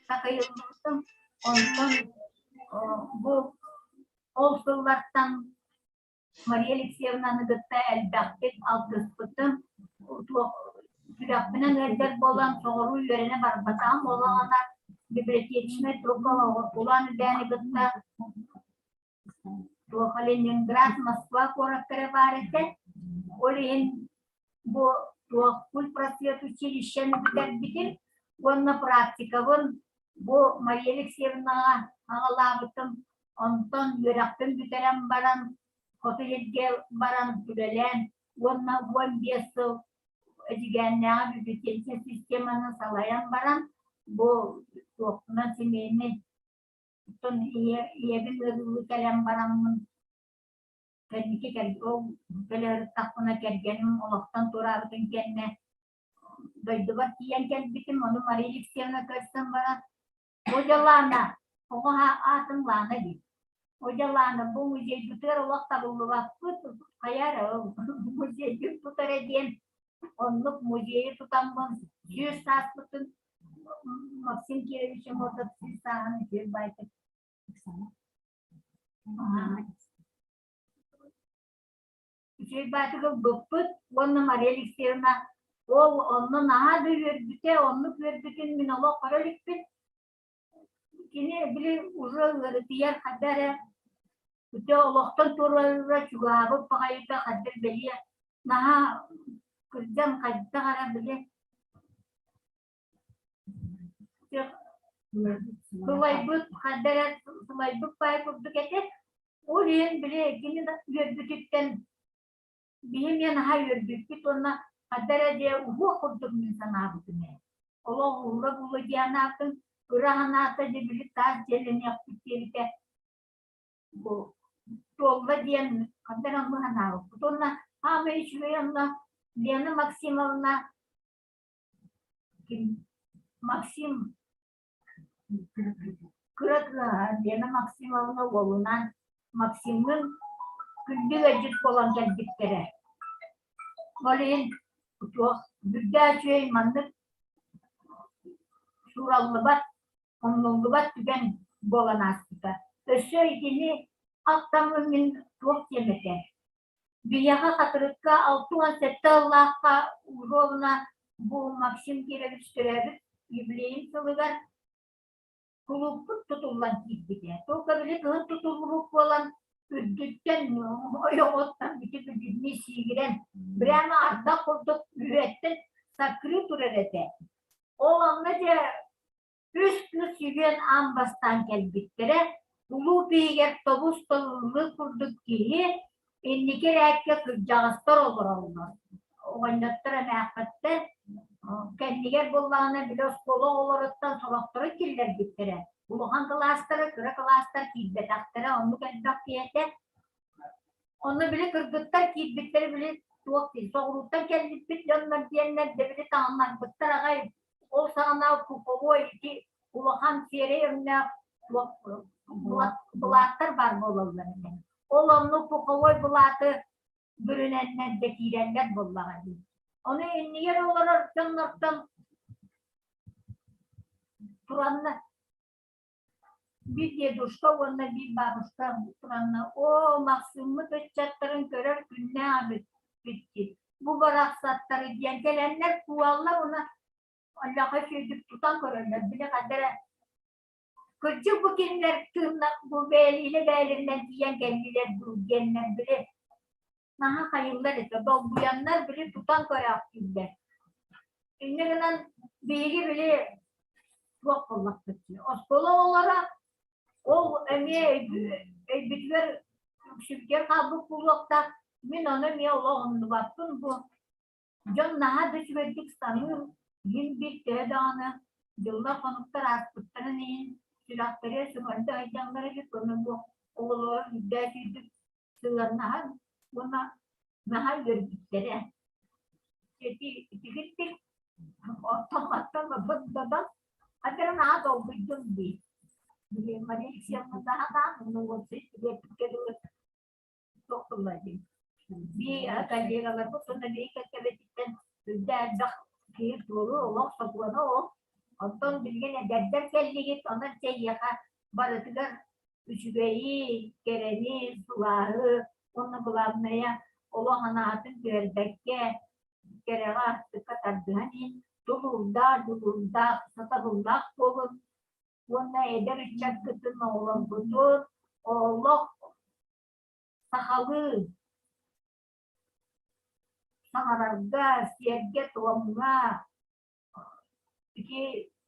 такайыллыбытым. Онтон бу ол сыллартан Мария Алексеевнаны кытта элбэхтик алтыспытым. Туох сүрэхпинэн ыалдьар буолан соҕуруу үөрэнэ барбатаҕым буоллаҕына библиотечнай труппа Улаан Үдээни кытта. Туох Ленинград, Москва куораттара баар этэ. Ол иһин бу туох культпросвет училищены бүтэрбитим уонна практикабын бу Мария Алексеевнаҕа аҕалаабытым. Онтон үөрэхпин бүтэрэн баран хоту сиргэ баран үлэлээн уонна 15 сыл Эдьигээннээҕи библиотечнай системаны салайан баран бу туохпунан семейнэй оттон ийэбин ыарыылыы кэлэн бараммын кэнники ол кэлэ кэргэним олохтон туораабытын кэннэ дойдубар тиийэн кэлбитим, ону Мария Алексеевна көрсөн баран Одя Лана, оҕо аатын Лана диир. Одя Лана, бу музейбытыгар олох табыллыбаппыт, хайа эрэ музейгын тут эрэ диэн оннук музейы тутаммын 100 сааспытын Максим Кирович Аммосов 100 сааһын үтүө баайтык Үчүгэй баатык ылбыппыт уонна Мария Алексеевна ол онно наһаа да үөрбүтэ, оннук үөрбүтүн мин олох көрө иликпин. Кини били уже ыарытыйар хайда эрэ үтэ олохтон туоруура чугаһаабыт баҕайыта хайдах бэлиэ наһаа кырдьан хайдах эрэ били Сылайбыт, хайда эрэ сылайбыт баай курдук этэ. Ол иһин били кини да үөрбүтүттэн биһи эмиэ наһаа үөрбүппүт уонна хайда эрэ дьэ уһуох курдук мин санаабытым ээ. Олох уһуура буолуо дии санаатым, ыра санаата дьэ били таас дьиэлэниэхпит диэбитэ бу туолла диэн хайда эрэ оннук санаабыппыт. Уонна саамай үчүгэй онно Лена Максимовна Максим кыра кыыһа Лена Максимовна уолунаан Максимныын күндү ыалдьыт буолан кэлбиттэрэ. Ол иһин туох үрдээх үчүгэй маннык суураллыбат, умнуллубат түгэн буолан ааспыта. Өссө итини ахтаммын мин туох диэм этэ Биһиэхэ Хатырыкка 67 сыллаахха Ужовна бу Максим Кирович төрөөбүт юбилейын сылыгар кулууппут тутуллан киирбитэ. Только били кыһын тутуллубут буолан үрдүттэн ойоҕоттон бүтү бүтүннүү сиигирэн прямо ардах курдук үһүөттэн саккырыы турар этэ. Ол онно дьэ Үс кыыс үһүөн аан бастаан кэлбиттэрэ, кулууп иһигэр тобус-тобуллуу курдук киһи, инники эрээккэ кырдьаҕастар олороллор, оҕонньоттор эмээххиттэр кэннигэр буоллаҕына били оскуола оҕолоруттан сорохторун киллэрбиттэрэ, улахан кылаастары, кыра кылаастар киирбэтэхтэрэ, оннук элбэх киһи этэ. Онно били кыргыттар киирбиттэрэ били туох дии, соҕурууттан кэлбиппит дьоннор диэннэр дьэ били таҥыннарбыттар аҕай Ол саҕана куповой ити улахан сиэрэй өҥнөөх былааттар баар буолаллар этэ. Ол оннук пуховой былааты бүрүнэннэр да киирэллэр буоллаҕа дии. Ону иннигэр олорор дьоннортон туранна биир дедушка уонна биир бабушка туранна оо Махсыммыт ыччаттарын көрөр күннээх эбиппит дии бу барахсаттары диэн кэлэннэр куаллар уонна Аллаха үчүгэйдик тутан көрөллөр били хайда эрэ кырдьык бу кинилэр тыынна бу бэйэлиилэ бэйэлэринэн тиийэн кэллилэр дуу диэннэр били наһаа хайыллар этэ долгуйаннар били тутан көрөөхтүүллэр инньэ гынан биһиги били туох буоллахпыт дии оскуола оҕолоро ол эмиэ өйбүтүгэр үксүбүтүгэр хаалбыт буолуохтаах мин ону эмиэ олох умнубаппын бу Дьон наһаа да үчүгэйдик саныыр, иһин биир төһө даҕаны дьыллар-хонуктар ааспыттарын иһин сүрэхтэрэ сөҥөрдө сылдьаллар эбит уонна бу оҕолоро үрдээх үчүгэйдик сыһыаннаһан уонна наһаа үөрбүттэрэ. Ити итигирдик оттон-маттан бабын хата наһаа долгуйдум дии. Били Мария Алексеевна наһаа уопсай үөрбүккэ дылы туох тылла диэн бии коллегаларбыт уонна бии кэккэбититтэн үрдэ элбэх киһи туору олох сокуона ол оттон билигин эдэрдэр кэллигит онон чэ эйиэхэ барытыгар үчүгэйи кэрэни сылааһы уонна главное олох анаатын түһэрбэккэ кэрэҕэ астыкка тардыһан иһин тулуурдаах дьулуурдаах сатабыллаах буолун уонна эдэр ыччаккытын оҕолоргутун олох. сахалыы саҥарарга, сиэргэ-туомҥа ити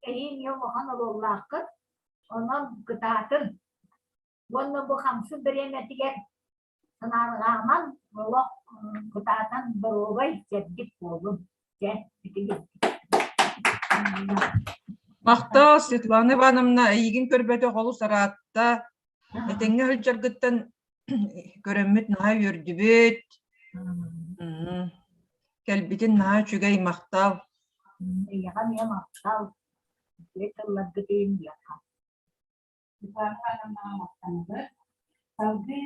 эһиил эмиэ улахан оруоллааххыт, онон кытаатын уонна бу хамсык бириэмэтигэр санаарҕаамаҥ, олох кытаатан доруобай, чэбдик буолуҥ. Дьэ, ити Махтал, Светлана Ивановна, эйигин көрбөтөх олус ыраатта. Этэҥҥэ сылдьаргыттан көрөммүт наһаа үөрдүбүт. Кэлбитин наһаа үчүгэй, махтал. Эйиэхэ эмиэ махтал. Үтүө тылларгытын диэххэ. Светлана Ивановнаҕа махтанабыт. Салгыы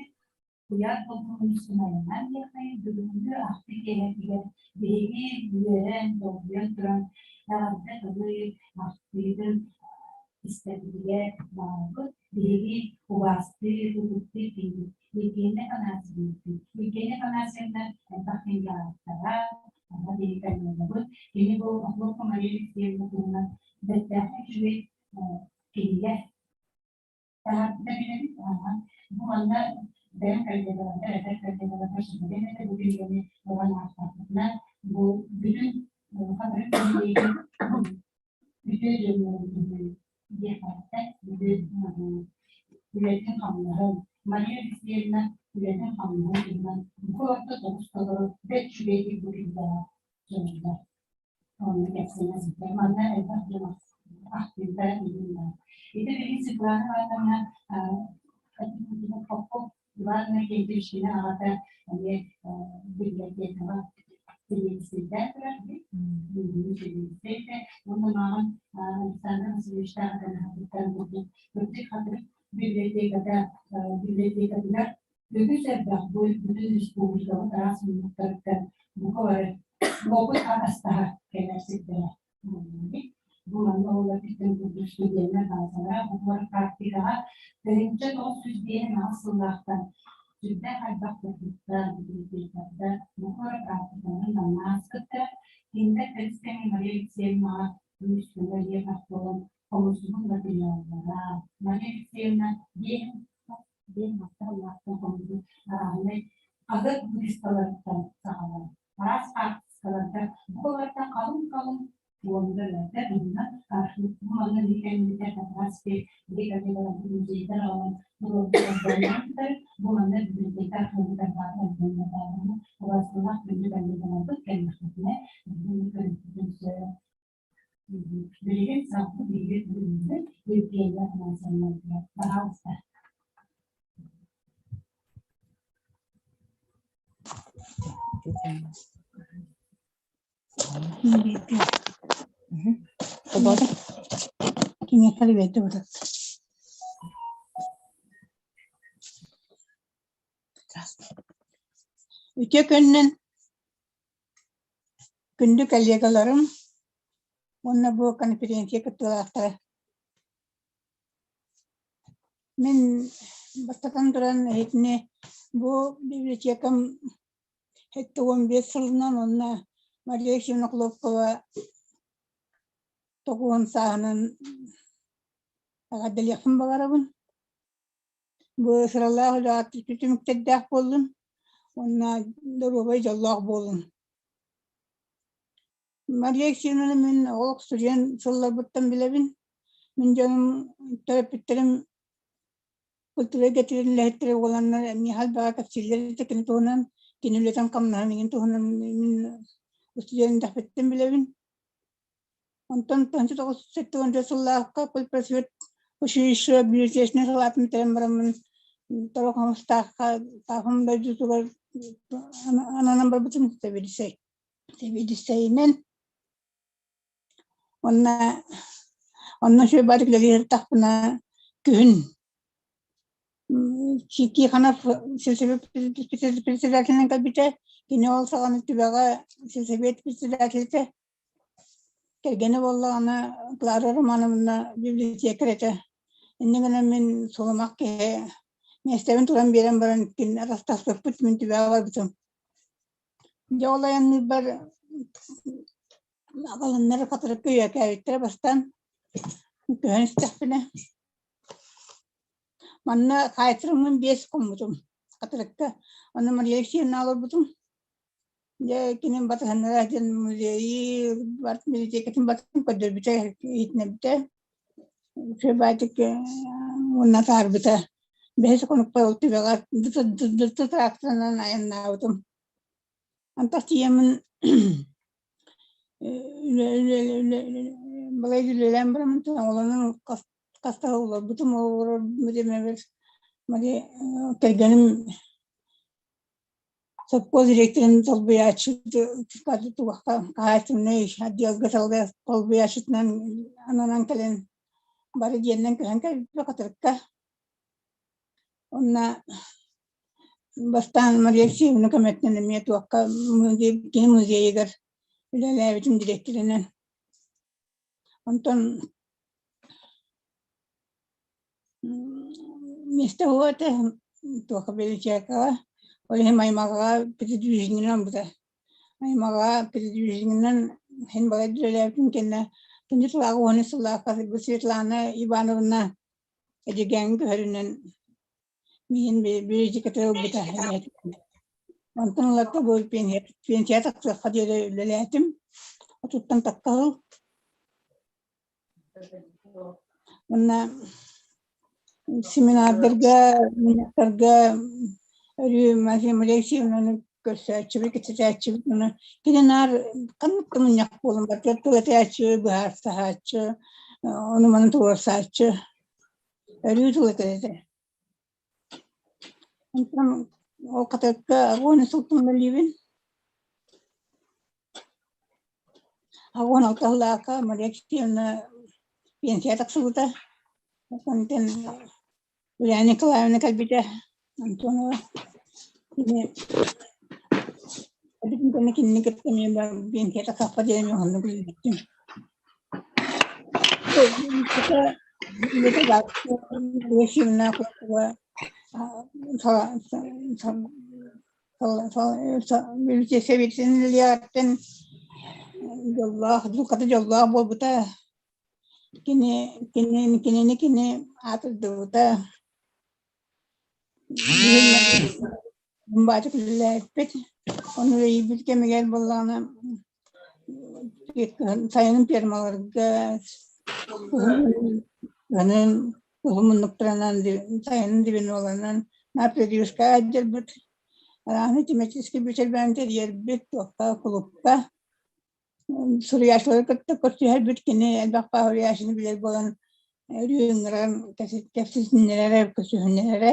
Куйаар долгунун сымайынан диэххэ, бүгүҥҥү ахтыы киэһэтигэр биһиги үөрэн, долгуйан туран эҕэрдэ тылы, ахтыытын истэрбитигэр баҕарабыт. Биһиги убаастыы, ытыктыы киһибит Евгения Афанасьевна. Евгения Афанасьевна элбэх кинигэлээхтэрэ, онно биһиги коллегабыт. Кини бу Охлопко Мария Алексеевна туһунан бэртээхэй үчүгэй кинигэ таһаарбыта билэбит. Бу манна бэйэм коллегаларга, эдэр коллегаларга сүбэлиэм этэ бу кинигэни ылан аахтахпытына, бу бүтүн хатырык нэһилиэгин үтүө дьоннорун туһунан диэххэ бүтүн үлэтин-хамнаһын, Мария Алексеевна үлэтин-хамнаһын туһунан бу орто тоҕус толору бэрт үчүгэйдик бу кинигэҕэ суруллар. Онно кэпсэнэ сылдьар. Манна элбэх дьон ахтыыта иһин Ити билигин Светлана Ивановна Попов Иван Иннокентьевич кини аҕата эмиэ библиотекаҕа сэбиэдиссэйдээн турар сэбиэдиссэйдэ уонна мааҕын Александр Васильевичтаах атанаһыттан курдук кырдьык хатырык библиотеката библиотекатыгар үгүс элбэх бу бүтүн республикабыт араас муннуктарыттан бука бары уопут атастаһа кэлэр сирдэрэ. Бу манна олор бүтүн курдук студеннар баазалара бу практикаҕа 1905 сыллаахтан сүрдээх элбэх кыргыттар, библиотекардар бу практиканы манна ааспыттар. Кинилэр кэлис кэмҥэ Мария Алексеевнаҕа күүс-көмө диэн буолан хомусуһун материаллара Мария Алексеевна диэн диэн махталлаахтан хомуйбут арааһынай хаһыат выпискаларыттан саҕалаан араас хаартыскаларга бу олортон халыҥ-халыҥ фондаларга уонна архив бу манна кэммитэ как раз музейдар аҕалан туруорбуттар бу манна библиотека архивыгар баар альбомнардаах убаастылаах күндү коллегаларбыт кэллэхпитинэ көрүөхпүтүн сөп. Билигин салгыы биһиги бүгүҥҥү Евгения Афанасьевна пожалуйста. Киниэхэ биэрдэ бутат. Үтүө күнүнэн күндү коллегаларым уонна бу конференция кыттыылаахтара. Мин бастатан туран эһитини бу библиотекам 75 сылынан уонна Мария Ефимовна Хлопкова тоҕуон сааһынан эҕэрдэлиэхпин баҕарабын. Бу сыралаах үлэҕэ түмүктэрдээх буоллун уонна доруобай дьоллоох буолун. Мария Алексеевнаны мин олох студент сылларбыттан билэбин. Мин дьонум төрөппүттэрим культура эйгэтигэр үлэһиттэрэ буоланнар миэхэ элбэҕи кэпсииллэр этэ кини туһунан, кини үлэтин хамнаһын иҥин туһунан мин студент эрдэхпиттэн билэбин. Онтон 1974 сыллаахха культпросвет училище библиотечнай салаатын бүтэрэн бараммын Торо Хомустаахха Таахым дойдутугар ананан барбытым сэбиэдиссэй сэбиэдиссэйинэн Уонна онно үчүгэй баҕайытык үлэлии сырыттахпына күһүн Тихонов сельсовет председателинэн кэлбитэ. Кини ол саҕана Түбэҕэ сельсовет председателэ этэ. Кэргэнэ буоллаҕына Клара Романовна библиотекарь этэ. Инньэ гынан мин сулумах киһи миэстэбин туран биэрэн баран кинини атастаспыппыт мин Түбэҕэ барбытым. Дьэ ол айанныырбар аҕаланнар хатырыкка үөкээбиттэрэ бастаан көһөн истэхпинэ манна хаайтарыммын биэс хоммутум. Хатырыкка. Онно Мария Алексеевна олорбутум. Дьэ кини батыһыннара диэн музейы барт библиотекатын батын көрдөрбүтэ, иһитиннэрбитэ. Үчүгэй уонна атаарбыта. Бэһис хонукпар ол түбэҕэ тракторынан айаннаабытым. Антах тиийэммин балай үлэлээн бараммын оҕолонон хаста олорбутум олорор кэргэним Сопхуос директорын солбуйааччы хаһаайыстыбаннай отделга солбуйааччытынан ананан кэлэн бары дьиэннэн көһөн кэлбиппит Хатырыкка. Онно бастаан Мария Алексеевна көмөтүнэн эмиэ туохха кини музейыгар үлэлээбитим дириэктэринэн. Онтон Миэстэ уһуо этэ, туохха библиотекаҕа, ол иһин аймаҕаҕа передвиженинэн ылбыта. Аймаҕаҕа передвиженинэн иһин балай үлэлээбитим кэннэ күндү сылааҕы уонус сыллаахха Светлана Ивановна Эдьигээҥҥэ көһөрүнэн миигин библиотеката ылбыта. Онтон ыларга бу пенсия тахсыахха диэри үлэлээтим. Отуттан тахха сыл. Уонна семинардарга, мунньахтарга өрүү Мария Алексеевнаны көрсөөччүбүт, кэпсэтээччибит. Уонна кини наар ханнык да мунньах буолан барыта тыл этээччи, быһаарсаһааччы, ону-маны туруорсааччы. Өрүү тыл этэр этэ. Онтон ол хатырыкка уон сылтан үлэлиибин. 86 сыллаахха Мария Алексеевна пенсия тахсыбыта. Онтон Ульяна Николаевна кэлбитэ. Антонова. Кини кинини кытта эмиэ пенсия тахсахха диэн уһуннук үлэлэттим. Сэбиэтин дьоллоох, дьылҕата дьоллоох буолбута. Кини кинини кинини кини аатырдыбыта. Баачык үлэлээппит. Ону үлэлиирбит кэмигэр буоллаҕына сайынын фермаларга кыһынын уһун муннуктарынан сайынын дивиноларынан напердюшка сылдьарбыт. Арааны тематический бүчэрбээн тэрийэрбит, туохха кулупка. Суруйааччылары кытта көрсүһэрбит кини элбэх суруйааччыны билэр буолан өрүү ыҥыран кэпсэтиннэрэрэ, көрсүһүннэрэрэ.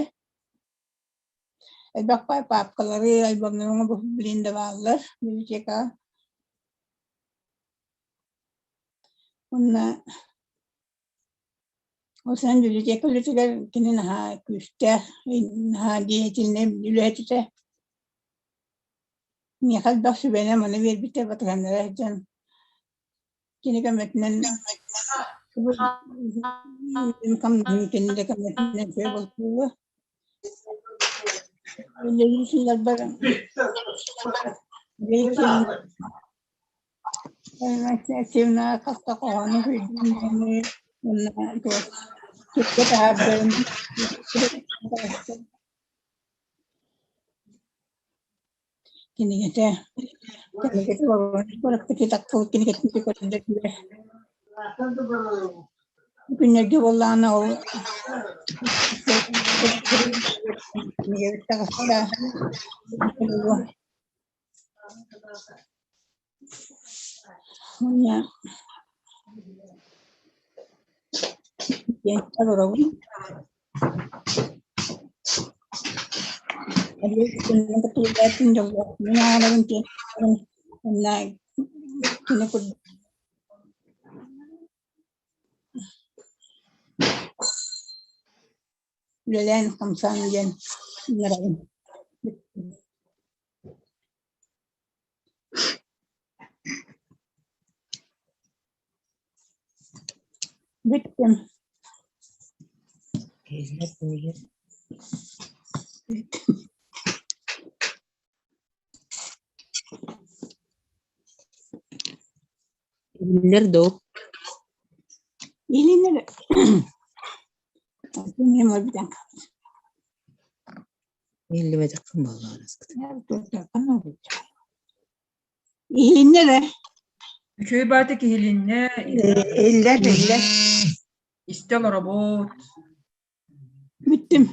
Элбэх паапкалары, альбомнары билин да бааллар библиотекаҕа. Уонна ол саҕана библиотека үлэтигэр кини наһаа күүстээх, наһаа деятельнай үлэһит этэ. Миэхэ элбэх сүбэни-аманы биэрбитэ, батыһыннара сылдьан кини көмөтүнэн кини да көмөтүнэн үчүгэй буолуо. Үлэлии сылдьарбар Алексеевна хаста хоһоону уонна туох таһаардарын кинигэтэ кинигэтэ кинигэтин көрдөрдүлэр. Күннэргэ буоллаҕына ол кинигэбит таҕыста. Уонна олоробун. Уонна кини курдук үлэлээн хамсаан диэн ыҥырабын. Бүттүм. Иһиллэр дуу? Иһилиннэр. Мин бүтэн. Иһиллибэтэххин буоллаҕына Иһиннэ эрэ. Үчүгэй баата киһилиннэ, Иһиллэр, иһиллэр. истэ олоробут. Бүттүм.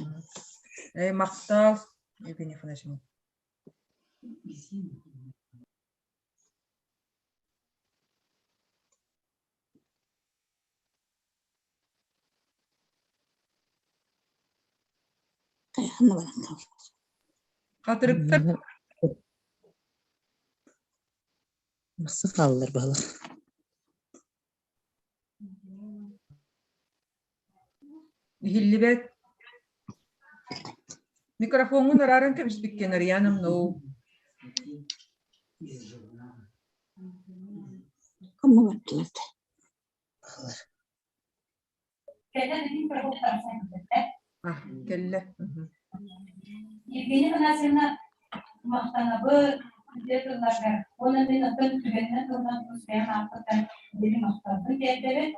Э, махтал, Евгений Афанасьевна. Хайахан баран хаалла. Хатырыктар Махса хааллар баһылык. Иһиллибэт. Микрофоҥҥун арааран кэбиспиккин, Ариана Мноу. Ханна бардылар да? Баһылар. Кэлэн илин продуктар А, кэллэ. Мгм. Евгения Афанасьевна махтанабыт үтүө тылларга уонна мин оттон түгэнинэн тылынан тус бэйэм ааппыттан дириҥ махталбын тиэрдэбин.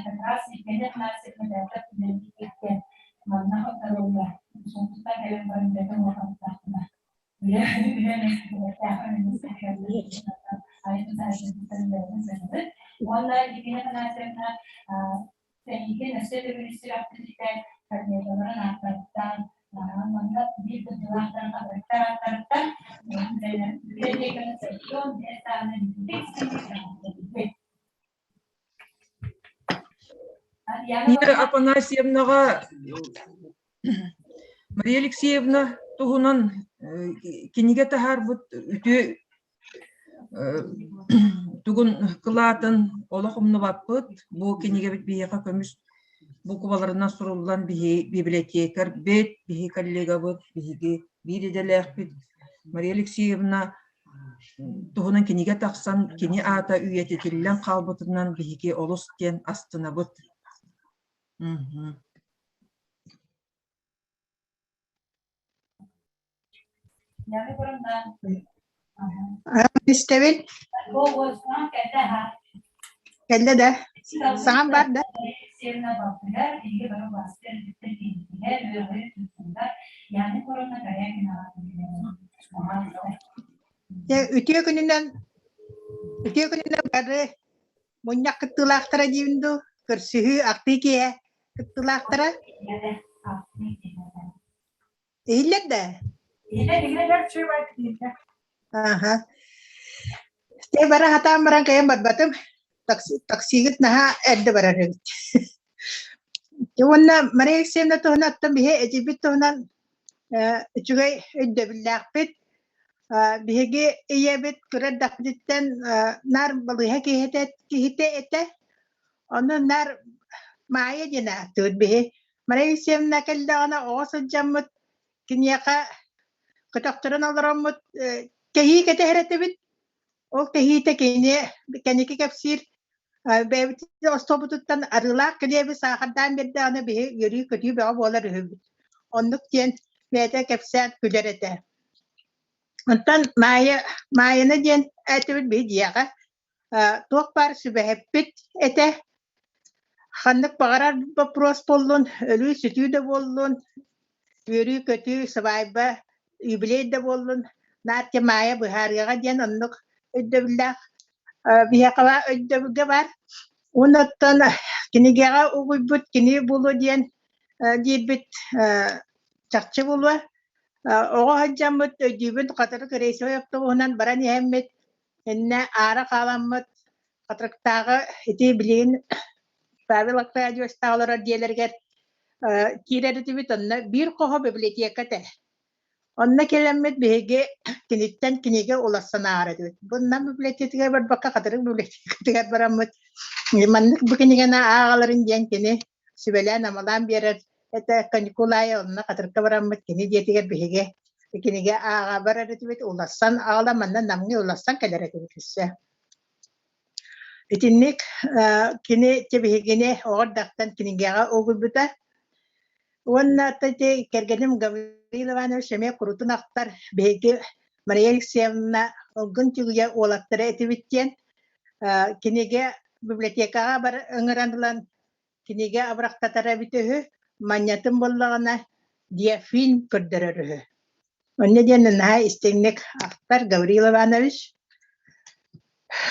Как раз Евгения Афанасьевна бэйэтэ үлэлииргэ манна хотторуллар. Сунтуттан кэлэн баран бэйэтэ уохаттаахтына. Үлэ үлэ Уонна Евгения Афанасьевна Сэриигэ өссө төгүл сүрэхтэригэр коллегаларын ааттарыттан, манна биир дойдулаахтарын хатырыктар ааттарыттан библиотеканы сааны Мира Афанасьевнаҕа Мария Алексеевна туһунан кинигэ таһаарбыт үтүө Тугун кылаатын олох умнубаппыт. Бу кинигэбит биһиэхэ көмүс букваларынан суруллан биһи библиотекарьбыт, биһи коллегабыт, биһиги биир идэлээхпит Мария Алексеевна туһунан кинигэ тахсан, кини аата үйэтитиллэн хаалбытынан биһиги олус диэн астынабыт. Мм. Истэбин. Кэллэ да? Саҥам бар да? Үтүө күнүнэн үтүө күнүнэн бары мунньах кыттыылаахтара диибин дуу, көрсүһүү, ахтыы киэһэ кыттыылаахтара. Иһиллэр да? Аха. Те бара хатаан баран кайан барбатым. Такси, таксигыт наһаа эрдэ барар эбит. Уонна Мария Алексеевна туһунан оттон биһи эдьиийбит туһунан үчүгэй өйдөбүллээхпит. Биһиги ийэбит кыра эрдэхпититтэн наар балыыһа киһитэ, киһитэ этэ. Ону наар Маайа диэн ааттыыбыт биһи. Мария Алексеевна кэллэҕинэ оҕо сылдьаммыт киниэхэ көтөхтөрөн олороммут кэһии кэтэһэр этибит. Ол кэһиитэ кини кэнники кэпсиир бэйэбит остуолбутуттан арыылаах килиэби саахардаан биэрдэҕинэ биһи үөрүү-көтүү бөҕө буолар үһүбүт. Оннук диэн бэйэтэ кэпсээн күлэр этэ. Онтон Маайа Маайаны диэн этибит биһи дьиэҕэ туох баар сүбэһиппит этэ. Ханнык баҕарар боппуруос буоллун, өлүү-сүтүү да буоллун, үөрүү-көтүү, сыбаайба, юбилей да буоллун, наар Маайа быһаарыаҕа диэн оннук өйдөбүллээх биһиэхэ өйдөбүлгэ баар. Уонна оттон кинигэҕэ угуйбут кини булу диэн диирбит чахчы булуо. Оҕо сылдьаммыт өйдүүбүн хатырык рейсовай автобуһунан баран иһэммит Иннэ аара хааламмыт Хатырыктааҕы ити билигин Павел Аркадьевичтаах олорор дьиэлэригэр киирэр этибит, онно биир хоһо библиотека этэ. Онно кэлэммит биһиги киниттэн кинигэ уларсан ааҕар этибит. Бу Нам библиотекатыгар барбакка Хатырык библиотекатыгар бараммыт маннык бу кинигэни ааҕаларын диэн кини сүбэлээн-амалаан биэрэр этэ. Каникул аайы онно Хатырыкка бараммыт кини дьиэтигэр биһиги кинигэ ааҕа барар этибит, уларсан аҕала манна Намҥа уларсан кэлэр этибит өссө. Итинник кини биһигини оҕо эрдэхтэн кинигэҕэ угуйбута. Уонна ити кэргэним Гаврил Иванович эмиэ курутун ахтар биһиги Мария Алексеевна Ылгын Түгүйэ уолаттара этибит диэн кинигэ библиотекаҕа бар ыҥыран ылан кинигэ абырахтатара эбитэ үһү, манньатын буоллаҕына диафильм көрдөрөр үһү. Онно диэн наһаа истиҥник ахтар Гаврил Иванович.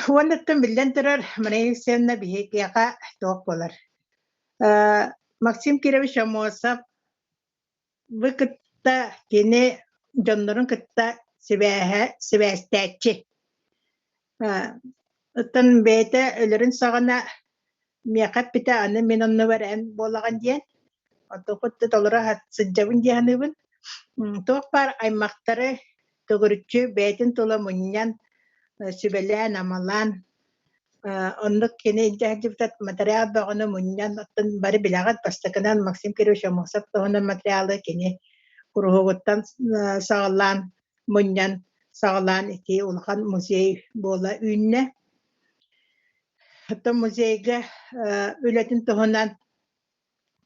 Уоннаттан биллэн турар, Мария Алексеевна биһиэхэ туох буолар. Максим Кирович Аммосов бу кытта кини дьоннорун кытта сибээһэ сибээстээччи. Оттон бэйэтэ өлөрүн саҕана миэхэ эппитэ аны мин оннубар эн буолаҕын диэн. Онтукут да толоро сылдьабын дии саныыбын. Туох баар аймахтары төгүрүччү бэйэтин тула мунньан, сүбэлээн-амалаан Оннук кини илдьэ сылдьыбыта материал бөҕөнү мунньан, оттон бары билэҕит, бастакынан Максим Кирович Аммосов туһунан материалы кини куруһуогуттан саҕалаан мунньан саҕалаан ити улахан музей буола үүннэ. Оттон музейга үлэтин туһунан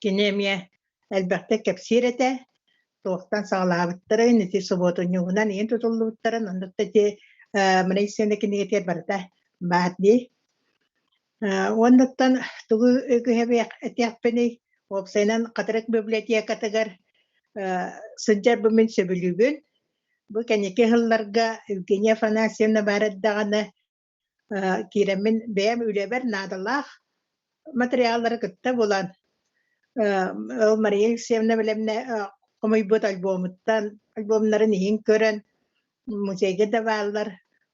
Кини эмиэ элбэхтик кэпсиир этэ, туохтан саҕалаабыттарын, ити субуотунньугунан иһин тутуллубуттарын, оннук да ити Мария кинигэтигэр барыта баар дии. Уоннаттан тугу этиэхпиний, уопсайынан Хатырык библиотекатыгар сылдьарбын мин сөбүлүүбүн. Бу кэнники сылларга Евгения Афанасьевна баар эрдэҕинэ киирэммин бэйэм үлэбэр наадалаах материаллары кытта булан ол Мария Алексеевна бэлэмнэ хомуйбут альбомуттан альбомнарын иһин көрөн музейга да бааллар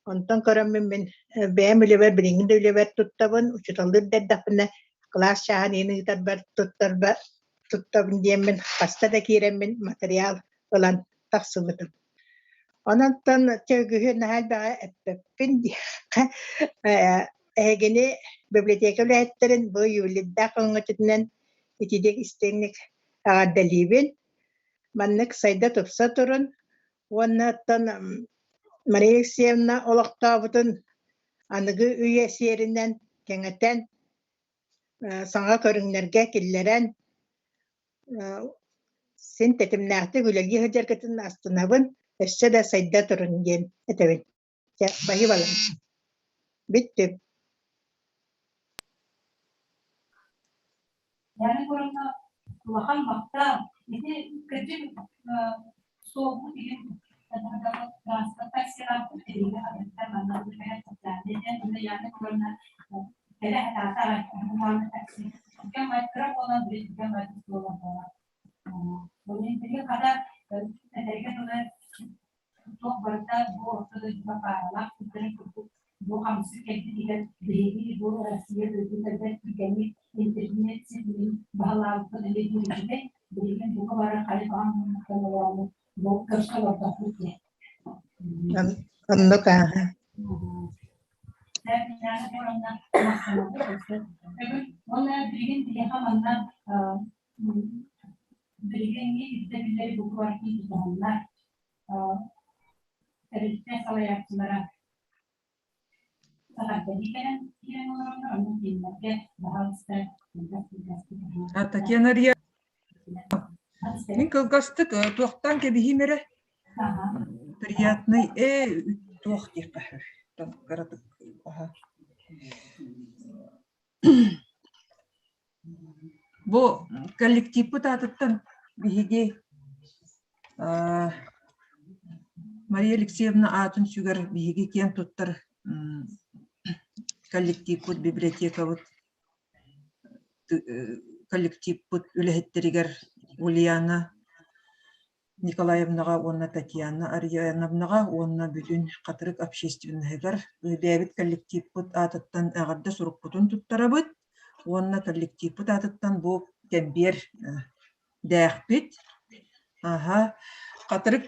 онтон көрөммүн мин бэйэм үлэбэр билиҥҥи да үлэбэр туттабын учууталлыыр да эрдэхпинэ кылаас чааһын иһин ыытарбар туттарба туттабын диэммин хаста да киирэммин материал ылан тахсыбытым Онон чөлгүһү наһаа элбэҕи эппэппин диэххэ, эһигини библиотека үлэһиттэрин бу юбилейдаах өҥөтүнэн итиитик истиҥник эҕэрдэлиибин. Маннык сайда тупса турун уонна оттон Мария Алексеевна олохтообутун аныгы үйэ сиэринэн кэҥэтэн, саҥа көрүҥнэргэ киллэрэн Син тэтимнээхтик үлэлии сылдьаргытын астынабын, өссө да сайда турун диэн этэбин. Чэ, баһыыбалаҥ. Бүттүм. Яна Егоровна, улахан махтал. Ити кырдьык суолбут иһин транспорт таксилаахпыт биһиги атыттар манна үлэһэр социальнай диэн уонна Яна Егоровна кэлэ сатаата уонна такси Түргэн кыра буолан били түргэн майгы суола буолар. Ол иһин билигин хата этэргэ дылы туох барыта бу орто дойдуга пааралаах сылдьарын курдук бу хамсык кэлбитигэр биһиги бу Россия дойдута бэрт түргэнник интернет ситимин баһылаабыппыт эмиэ биир үчүгэй. Билигин бука бары хайа баҕар муннуктан олороммут бу көрсө олордохпут диye. Оннук ааһа. Уонна билигин биһиэхэ манна билигиҥҥи ирдэбиллэри букваркии тутуһаллар. Тэрилтэ салайааччылара саҕардалыы кэлэн киирэн олороннор, онон кинилэргэ баһаалыста Татьяна Илья, мин кылгастык туохтаан кэбиһиим эрэ. Приятный туох диэххэ кыратык Бу коллективпыт аатыттан биһиги Мария Алексеевна аатын сүгэр биһиги киэн туттар коллективпыт, библиотекабыт коллективпыт үлэһиттэригэр Ульяна Николаевнаҕа уонна Татьяна Арьяновнаҕа уонна бүтүн Хатырык общественноһыгар бэйэбит коллективпыт аатыттан эҕэрдэ сурукпутун туттарабыт уонна коллективпыт аатыттан бу кэмбиэр дээхпит. Аһа, Хатырык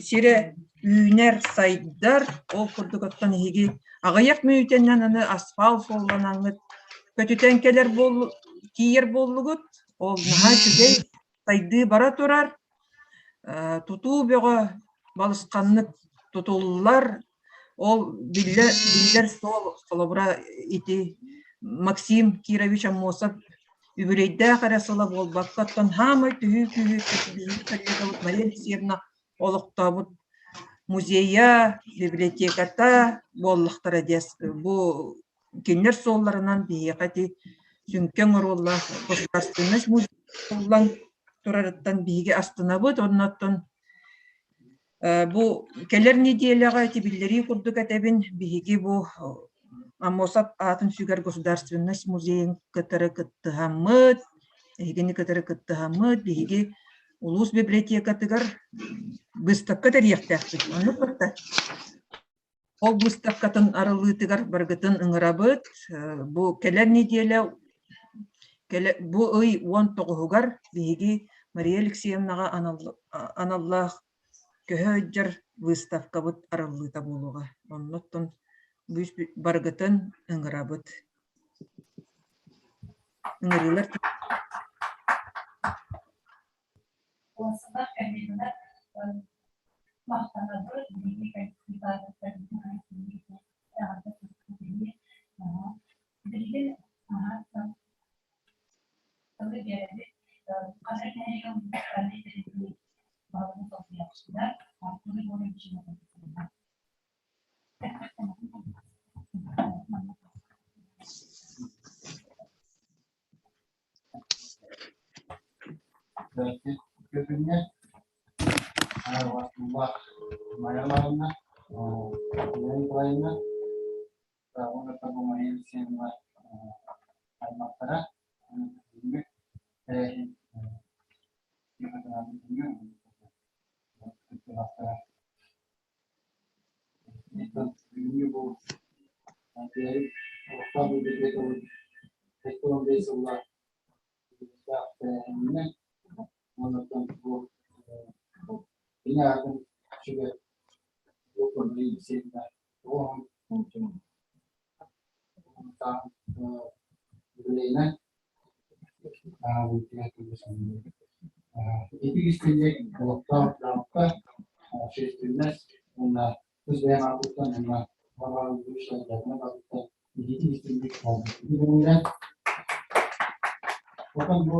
сирэ үүнэр, сайдар, ол курдук оттон эһиги аҕыйах мүнүүтэннэн аны асфальт суолланаҥҥыт көтүтэн кэлэр буоллу тиийэр буоллугут, ол наһаа үчүгэй сайдыы бара турар, тутуу бөҕө балысханнык тутуллар, ол биллэр, биллэр суол холобура ити Максим Кирович Аммосов үбүлүөйдээх эрэ сыла буолбакка, оттон хаамай түһүү күүһү биһиги коллегабыт Мария Алексеевна олохтообут музейа, библиотеката буоллахтара диэс бу кинилэр суолларынан биһиэхэ ити сүҥкэн оруоллаах государственность музейа турарыттан биһиги астынабыт уонна оттон. Бу кэлэр нэдиэлэҕэ ити биллэрии курдук этэбин, биһиги бу Аммосов аатын сүгэр Государственность музейын кытары кыттыһаммыт, эһигини кытары кыттыһаммыт, биһиги улуус библиотекатыгар выставка тэрийиэхтээхпит. Оннук кытта. Ол выставкатын арыллыытыгар барыгытын ыҥырабыт. Бу кэлэр нэдиэлэ бу ый 19-угар биһиги Мария Алексеевнаҕа аналлаах көһө сылдьар выставкабыт арыллыыта буолуоҕа. Оннуттан барыгытын ыҥырабыт. Ыҥырыылар Махтанабыт биһиги коллективтарбытын эҕэрдэ Билигин тылы биэрэбит хас нэһилиэк муниципальнай тэриллии баһылыгын солбуйааччылар Артур Егорович Күннэ Майаларына, Елена Николаевна, уонна Мария Алексеевна аймахтара бүгүҥҥү тэрээһин кыттыылаахтара. Бүгүҥҥү бу олохтоох библиотекабыт 75 сыллаах тэрээһининэн уонна бу кини аатын сүгэ Олохтоох дьаһалта общественность уонна тус бэйэм ааппыттан уонна итии-истиҥник Отон бу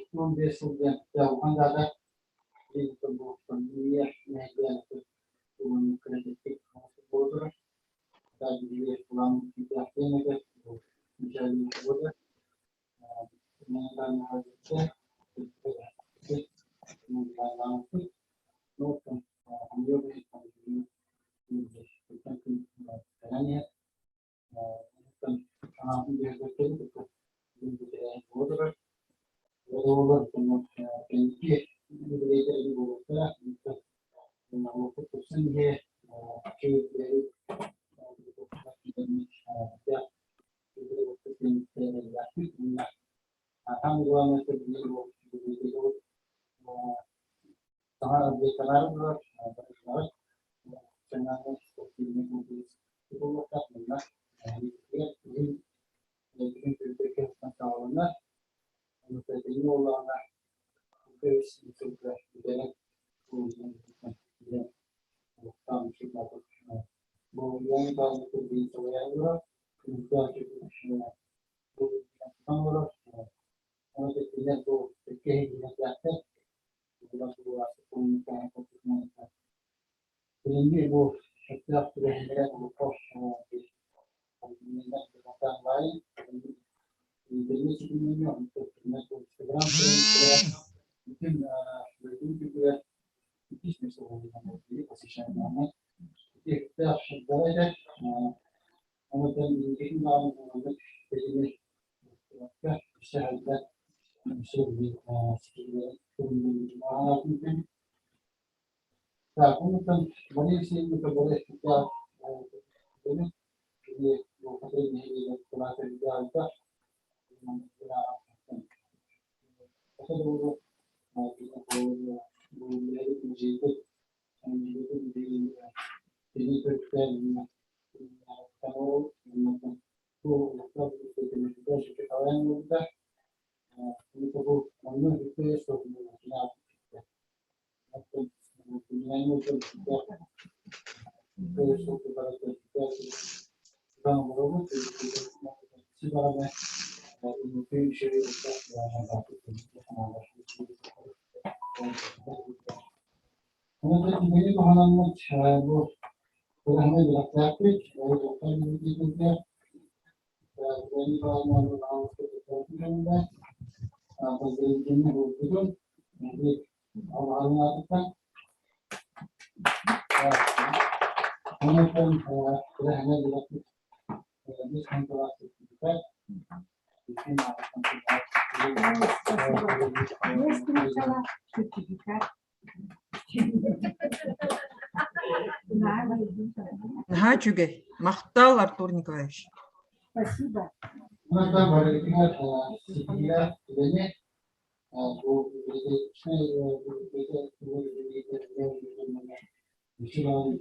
75 сыл диэн улахан даата бу пандемия Онон кыраһана билэппит биир ханталаах сертификат. Сертификат. Наһаа үчүгэй. Махтал, Артур Николаевич. Спасибо. Онон барытыгар ситиһиилээх үлэни бу библиотечнай Билигин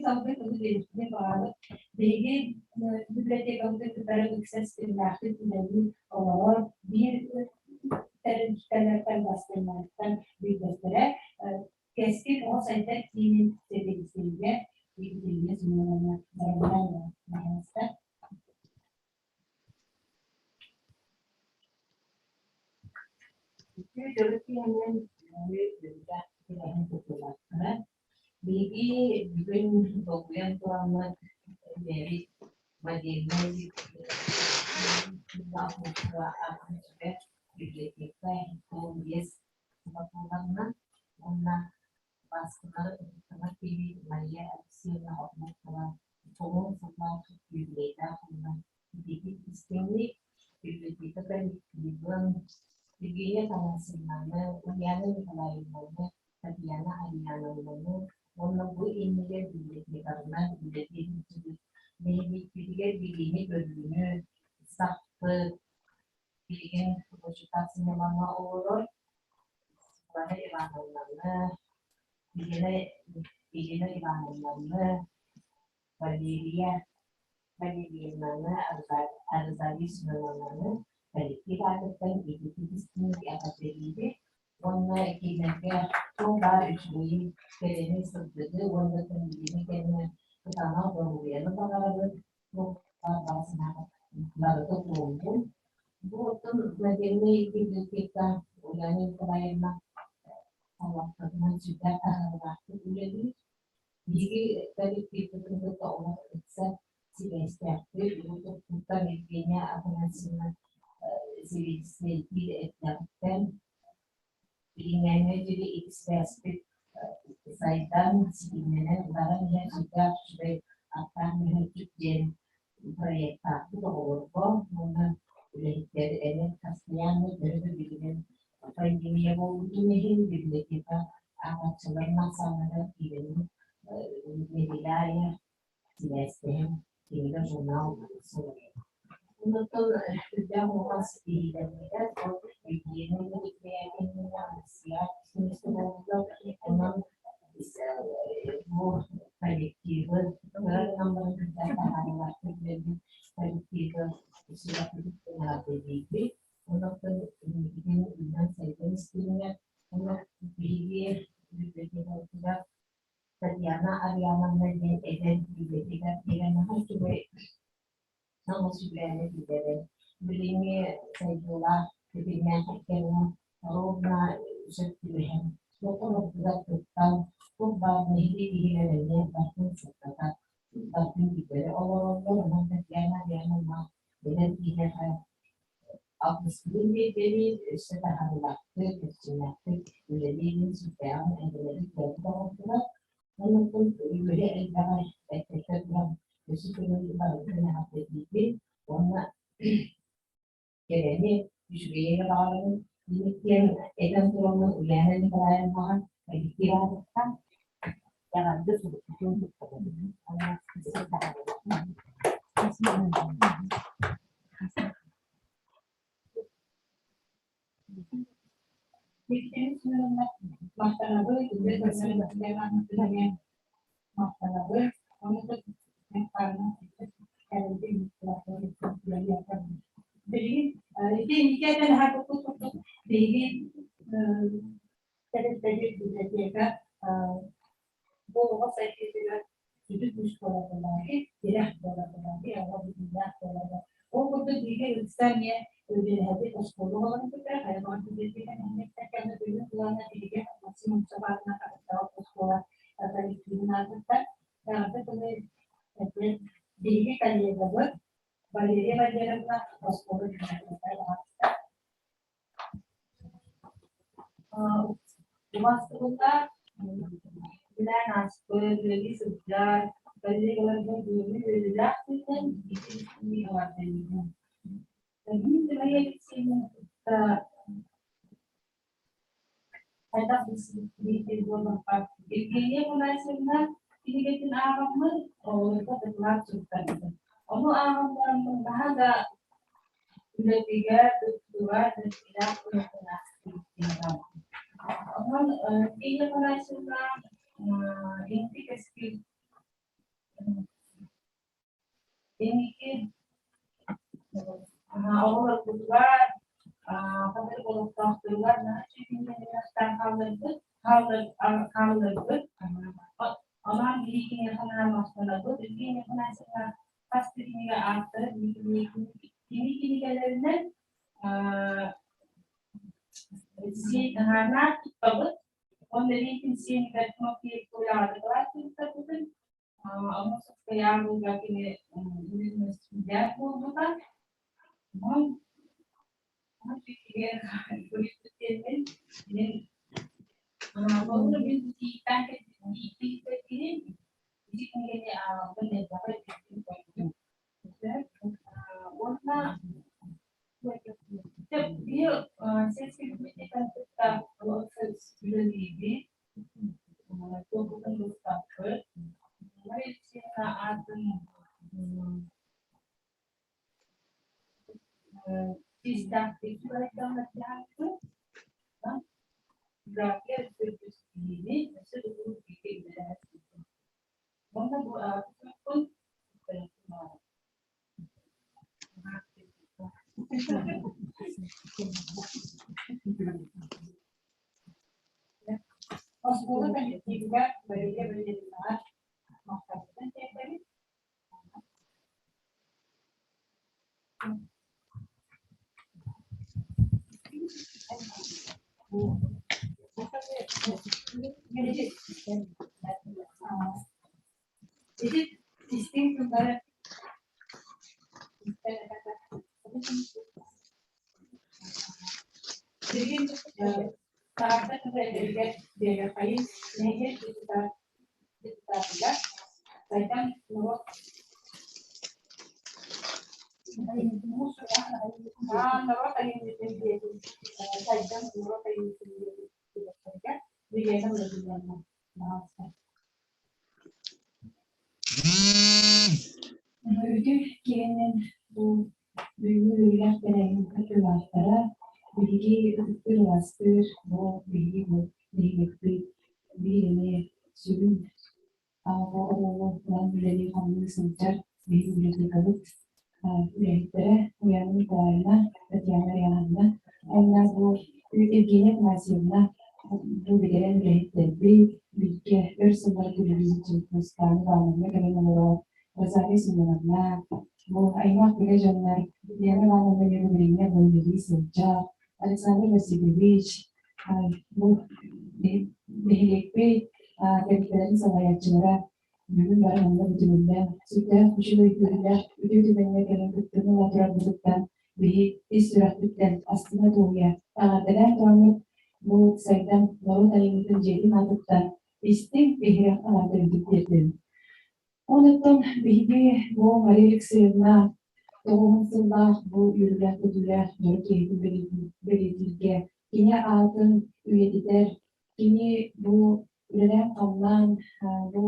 салгыы тылы биэриэхпитин баҕарабыт. Биһиги библиотекабытын кытары ыкса ситимнээхтик үлэлии олорор биир тэрилтэлэртэн бастыҥнарыттан биирдэстэрэ Кэскил оҕо сайдар киинин сэбиэдиссэйигэр Екатерина Семеновна Боробулаева баһаалыста. Үтүө дьоро киэһэнэн бүгүҥҥү үөрүүлээх тэрээһин кыттыылаахтара. Биһиги бүгүн долгуйан тураммыт бэйэбит модельнай библиотека 75 саба уонна Бааскалары ытыктанар киһи Мария Алексеевна Охлопкова толуон сыллаах юбилейдаах уонна итиитик истиҥник библиотека коллективын Евгения Афанасьевнаны, Ульяна Николаевнаны, Татьяна Ульяновнаны уонна бу иннигэр библиотекарынан үлэлии сылдьыбыт нэһилиэкпитигэр билиини-көрүүнү сахпыт, билигин Лучиков сынньалаҥҥа олорор Светлана Ивановнаны, Елена, Елена Ивановнаны, Валерия Валерьевнаны, Розалия Семеновнаны коллектив аатыттан ититик истиҥник эҕэрдэлиибит уонна кинилэргэ туох баар үчүгэйи, кэрэни, сырдыгы уонна тымныыны кэннэ кытаанах доруобуйаны баҕарабыт, туох баар баҕа санааҕыт барыта туоллун. Бу оттон модельнай библиотека Ульяна Николаевна салалтатынан сүрдээх таһаарыылаахтык үлэлиир. Биһиги коллективпытын кытта олох ыкса сибээстээхпит. Урут Евгения Афанасьевна сэбиэдиссэйдиир эрдэҕиттэн билиҥҥээҥҥэ диэри ити сибээспит сайдан, ситимнэнэн баран иһэр сүрдээх үчүгэй аттаах мөһөөччүк диэн проектаахпыт оҕолорго уонна үлэһиттэр эмиэ постоянно төһө да билигин пандемия буолбутун иһин библиотека ааҕааччыларын ахсааныгар киирэн нэдиэлэ аайы сибээстэһэн кинигэ журнал суруйар. Онтон үрдээх улахан ситиһиилэммитэ ол Евгения Николаевна Россия онон бу коллективы кыра гынан баран үрдээх таһаарыылаахтык үлэлиир коллективы сүрэхпитин Онон инникитин үүнэн-сайдан истиннэр. Онон биһиги библиотекабытыгар Татьяна Ариановна диэн эдэр библиотекарь кэлэн наһаа үчүгэй саҥа сүбэлэри киллэрэн, билиҥҥи сайдыылаах тэтимнээх кэмҥэ ровно сөп түбэһэн, туохтан ордугар кыттан, туох баар нэһилиэк иһигэр эмиэ барытын сырдатар, барытын билэрэ олороллор. Онон Татьяна Ариановна эдэр киһиэхэ Алгыскытын биэрдэбит, өссө таһаарыылаахтык, эрчимнээхтик үлэлиирин сүрдээҕин эйгэлэрин бэйэбит оҥордулар. Оннуктан үөрэ элбэҕи эппэккэ туран өссө төгүл барытын эҕэрдэлиибит уонна кэрэни, үчүгэйи эрэ баҕарабын. Диэн этэн тураммын Ульяна Николаевнаҕа коллектив аатыттан эҕэрдэ сурукпутун туттарабын. Уонна өссө таһаарыылаах. Махтанабыт, махтанабыт, Билигин ити инники этэн аһарбыппыт курдук биһиги тэрилтэбит библиотека бу оҕо сайдыытыгар сүдү күүс буолар буоллаҕа, тирэх буолар буоллаҕа, оҕо билиилээх буолар. Ол курдук биһиги ыкса эмиэ үлэлэһэбит оскуола оҕолорун кытта хайалаан библиотека нэһилиэктэр кэннэ бүгүн былаана биһиги Максим Умсабаатына Хатыктаах оскуола коллективын аатыттан эҕэрдэ тылы биһиги коллегабыт Валерия Валерьевна оскуола библиотекарь аҕатыттан. Убастыбыллаах үлэлээн ааспыт, үлэлии сылдьар коллегаларбын бүгүҥҥү үөрүүлээх күнүнэн итии-истиҥник эҕэрдэлиибин. Мин Мария Алексеевна кытта хайдах билсибиппиний буоллахха, Евгения Афанасьевна кинигэтин ааҕаммын, оҕолорго дакылаат суруттарбытым. Ону ааҕан бараммын наһаа да үлэтигэр, туттууга кэскилээх үлэтин Онон Евгения Афанасьевна инники кэскил инники оҕолорбутугар хатырык олохтоохторугар наһаа үчүгэй хаалларбыт хаалларбыт. Онон биһиги киниэхэ наһаа махтанабыт. Евгения Афанасьевна хас да кинигэ ааптара, кини кинигэлэринэн наһаа туттабыт. Уонна эбиитин сиэнигэр Тимофеев Коляҕа туттарбытын Аммосовскай ааҕыыга кини бизнес-студент буолбута. Онон Уонна биир сельский библиотеканы кытта үлэлиибит, туохпутун быспаппыт. Мария Алексеевна аатын Оскуола коллективыгар Мария Валерьевнаҕа махталбытын тиэрдэбит. Ити истиҥ тыллары Билигин Саарда тыла Бэгэхайын нэһилиэк депутатыгар Сайдам норуот норуот айымньытын дьиэтин Сайдам норуот айымньытын дьиэтин дириэктэригэр Елена Владимировна пожалуйста. Үтүө киһинэн бу бүгүҥҥү үөрүүлээх тэрээһин кыттыылаахтара биһиги ытыктыыр-убаастыыр бу биһиги бу нэһилиэкпит биир эмиэ сүрүн бу оруолу ылан үлэлии-хамныы сылдьар биһиги библиотекабыт үлэһиттэрэ Ульяна Николаевна, Татьяна Риановна уонна бу Евгения Афанасьевна бу бүтэрэн үлэһиттэрбит бииргэ өр сылларга үлэлии сылдьыбыт Мустаана Ивановна кэлэн олорор, Розалия Семеновна, бу аймах билэ дьоннор Лена Ивановна Юрьевна бу үлэлии сылдьар, Александр Васильевич, бу нэһилиэкпит тэрилтэлэрин салайааччылара бүгүн бары манна бүтүнүллэн, сүрдээх үчүгэй үөрүүлээх үтүө түгэҥҥэ кэлэн кыттыыны ыла турарбытыттан биһи ис сүрэхпиттэн астына дуоһуйа эҕэрдэлээн тураммыт бу сайдам норуот айымньытын дьиэтин аатыттан истиҥ иһирэх эҕэрдэбитин тиэрдэбит. Онуттан биһиги бу Мария Алексеевна тоҕуһун сыллаах бу үөрүүлээх көтүүлээх дьоро киһитин бэлиэтииргэ кини аатын үйэтитэр, кини бу үлэлээн-хамнаан бу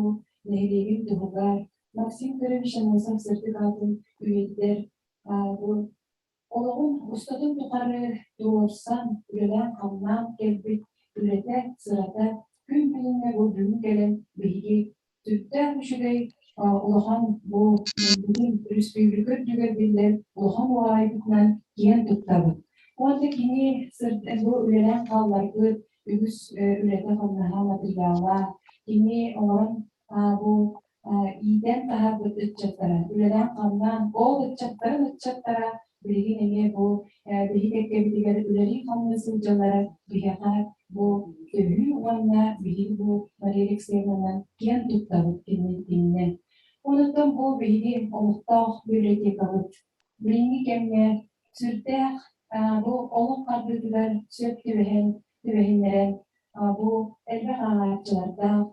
нэһилиэгин туһугар Максим Кирович Аммосов сырдык аатын үйэтитэр бу олоҕун устатын тухары туруорсан, үлэлээн-хамнаан кэлбит үлэтэ, сырата күн бүгүҥҥэ бу бүгүн кэлэн биһиги сүрдээх үчүгэй улахан бу бүгүн өрөспүүбүлүкэ үрдүгэр биллэр улахан уораҕайбытынан киэн туттабыт. Уонна кини бу үлэлээн хаалларбыт үгүс үлэтэ-хамнаһа, матырыйаала, кини оҥорон бу иитэн таһаарбыт ыччаттара, үлэлээн-хамнаан, ол ыччаттарын ыччаттара билигин эмиэ бу биһи кэккэбитигэр үлэлии-хамныы сылдьаллара биһиэхэ бу төһүү уонна биһиги бу Мария Алексеевнанан киэн туттабыт кининэн. Онуттан бу биһиги олохтоох библиотекабыт билиҥҥи кэмҥэ сүрдээх бу олох хардыытыгар сөп түбэһэн. түбэһиннэрэн бу элбэх ааҕааччылардаах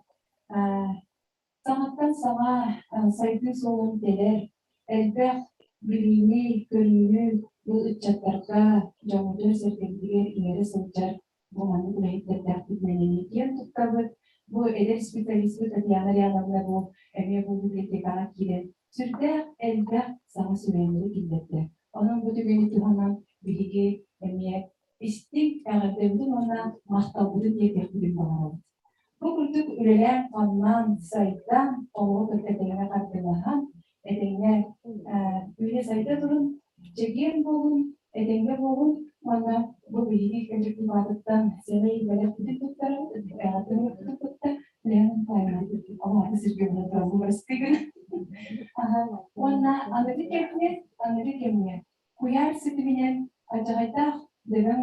саҥаттан саҥа сайдыы суолун тэлэр, элбэх билиини, көрүүнү бу ыччаттарга, дьоммутугар-сэргэбитигэр иҥэрэ сылдьар бу маннык үлэһиттэрдээхпитинэн эмиэ киэн туттабыт. Бу эдэр специалиспыт Татьяна Ряновна бу эмиэ бу библиотекаҕа киирэн сүрдээх элбэх саҥа сүбэлэри киллэрдэ. Онон бу түгэни туһанан биһиги эмиэ истиҥ эҕэрдэбитин уонна махталбытын тиэрдиэхпитин баҕарабыт. Бу курдук үлэлээн-хамнаан, сайдан, олоҕу кытта тэҥҥэ хардыылаһан, этэҥҥэ үүнэ-сайда турун, чэгиэн буолун, этэҥҥэ буолун уонна бу биһиги коллективатыттан сэмэй бэлэхпитин туттарабыт, эҕэрдэ кытта Лена Николаевна алааты сиргэ була турабын барыстыгын. Уонна аныгы кэмҥэ, аныгы кэмҥэ куйаар ситиминэн алдьархайдаах дөбөҥ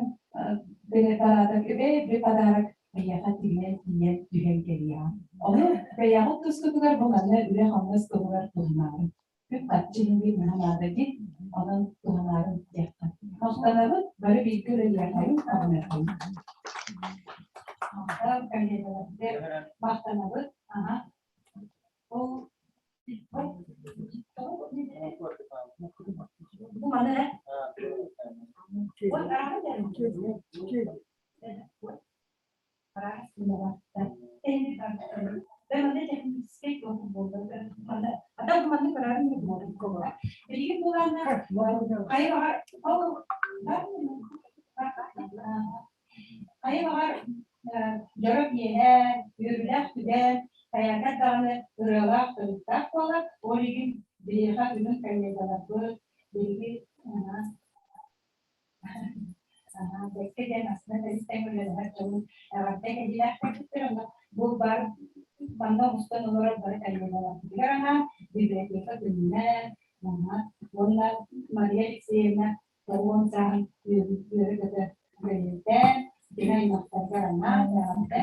подарок бэйэ подарок эйиэхэ тиийэн тиийэн түһэн кэлиэҕэ. Ону бэйэҕит тускутугар бу манна үлэ-хамнас туһугар туһанаарын. Үп-харчы иһин биир наһаа наада дии. Онон туһанаарын диэххэ. Махтанабыт, бары бииргэ үлэлиэхэйин, хамныахайын. Махтал коллегаларбар махтанабыт. Аха. Ол Бу маны Вот Хайа баҕар дьоро киэһэ, үөрүүлээх түгэн, хайаатар даҕаны ырыалаах-тойуктаах буолар. Ол иһин биһиэхэ бүгүн коллегаларбыт, биһиги бэккэ диэн астына тэристэн үлэлэһэр дьонун эҕэрдэ кэлиилээх кэлбиттэр. Онно бу бар манна оҥостон олорор бары коллегаларбытыгар анаан библиотека күнүнэн уонна Мария Алексеевна Тоҕуон сааһын үөрэ-көтө бэлиэтээн, кини аймахтаргар анаан эҕэрдэ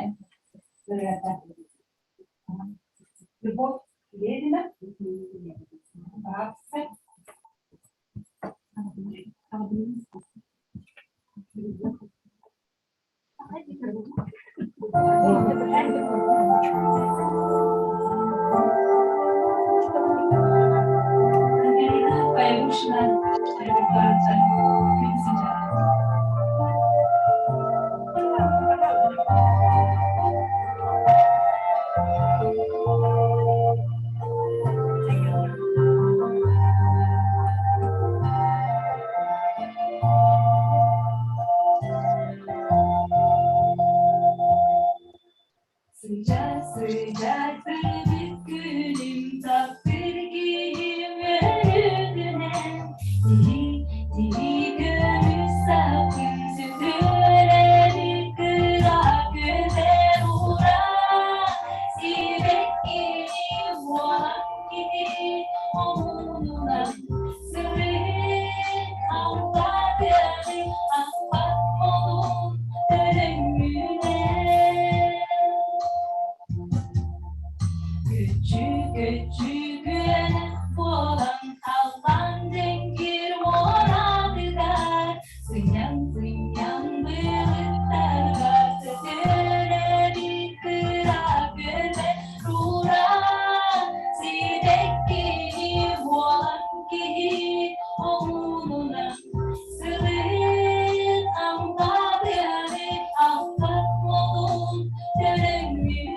ырыата. Любовь Левина, Баапса. Ангелина Появушина репертуарыттан күн сыдьаана. Сыдьа, сыдьа, сырдык күнүм таптыр киһим өрүтүнэн, Тиһи, тиһи көмүс саппын сүтүрэбит кыра күөбэ ура, Сибэккини уолан киһи омунунан Сырык ампатыаны аспат модун төлөнгүнэн. Күчү-күчү күөнэх буолан халлаан дьэҥкир муоратыгар сынньан-сынньан былыттарга сөтөлөбүт кыра күөмэ Тура сибэккини буолан киһи омунунан сырыт ампатыаны аппат модун төлөҥҥүнэн.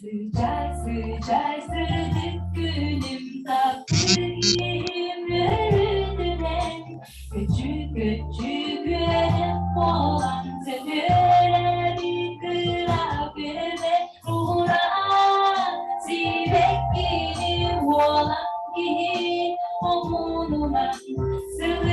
Сыдьаай, сыдьаай, сырдык күнүм таптыыр киһим өрүтүнэн, Көчү-көчү күөнэх буолан сөтүөлэбит кыра күөмэ ууран, Сибэккини уолан киһи омунунан сылы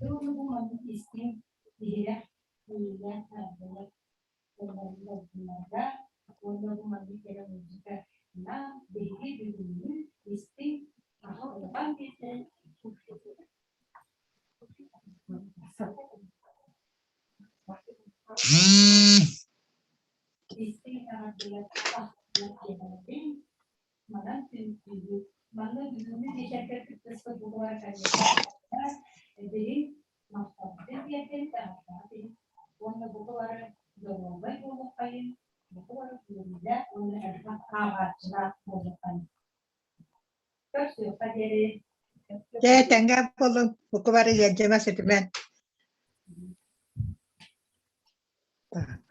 Уонна бу маннык истиҥ, иһирэх иэйиилээх эҕэрдэлэр тылларга уонна бу маннык кэрэ музыка на биһиги бүгүҥҥү истиҥ аҕа улахан биэрдэрин истиҥ эҕэрдэлэр ахтылар манан түмүктүүбүт. Манна бүгүҥҥү биэчэргэ кыттыспыт буолар коллегалар дириҥ махталбытын тиэрдэбит эҕэрдэҕит иһин уонна бука бары доруобай буолуоххайыҥ, бука бары үөрүүлээх уонна элбэх ааҕааччылаах буолуоххайыҥ. Көрсүөххэ диэри. Дьэ, тэҥҥэ буоллун, бука бары ыалдьыма сүтүмэн. Так.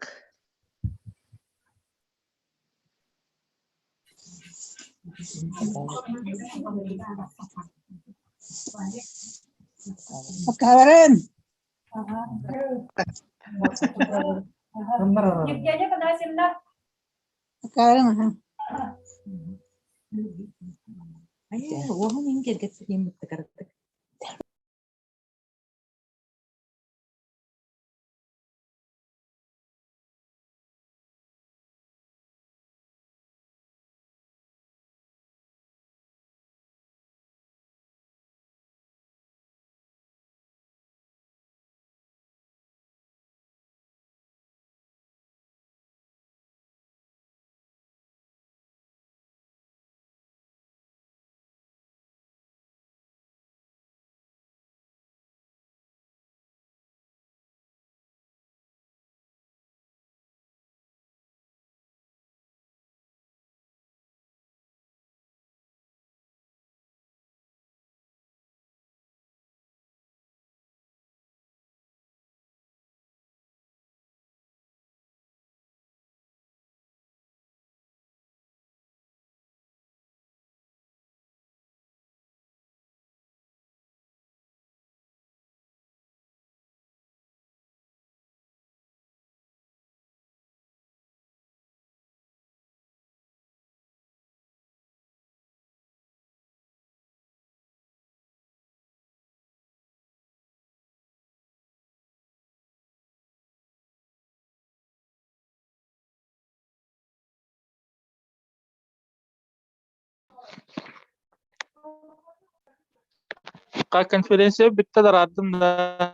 Акаарым. Евгения Афанасьевна. Акаарым, аха. Уоһун иһин кэргэттиин быттыкарытык. Конференция бүттэ да араардым да.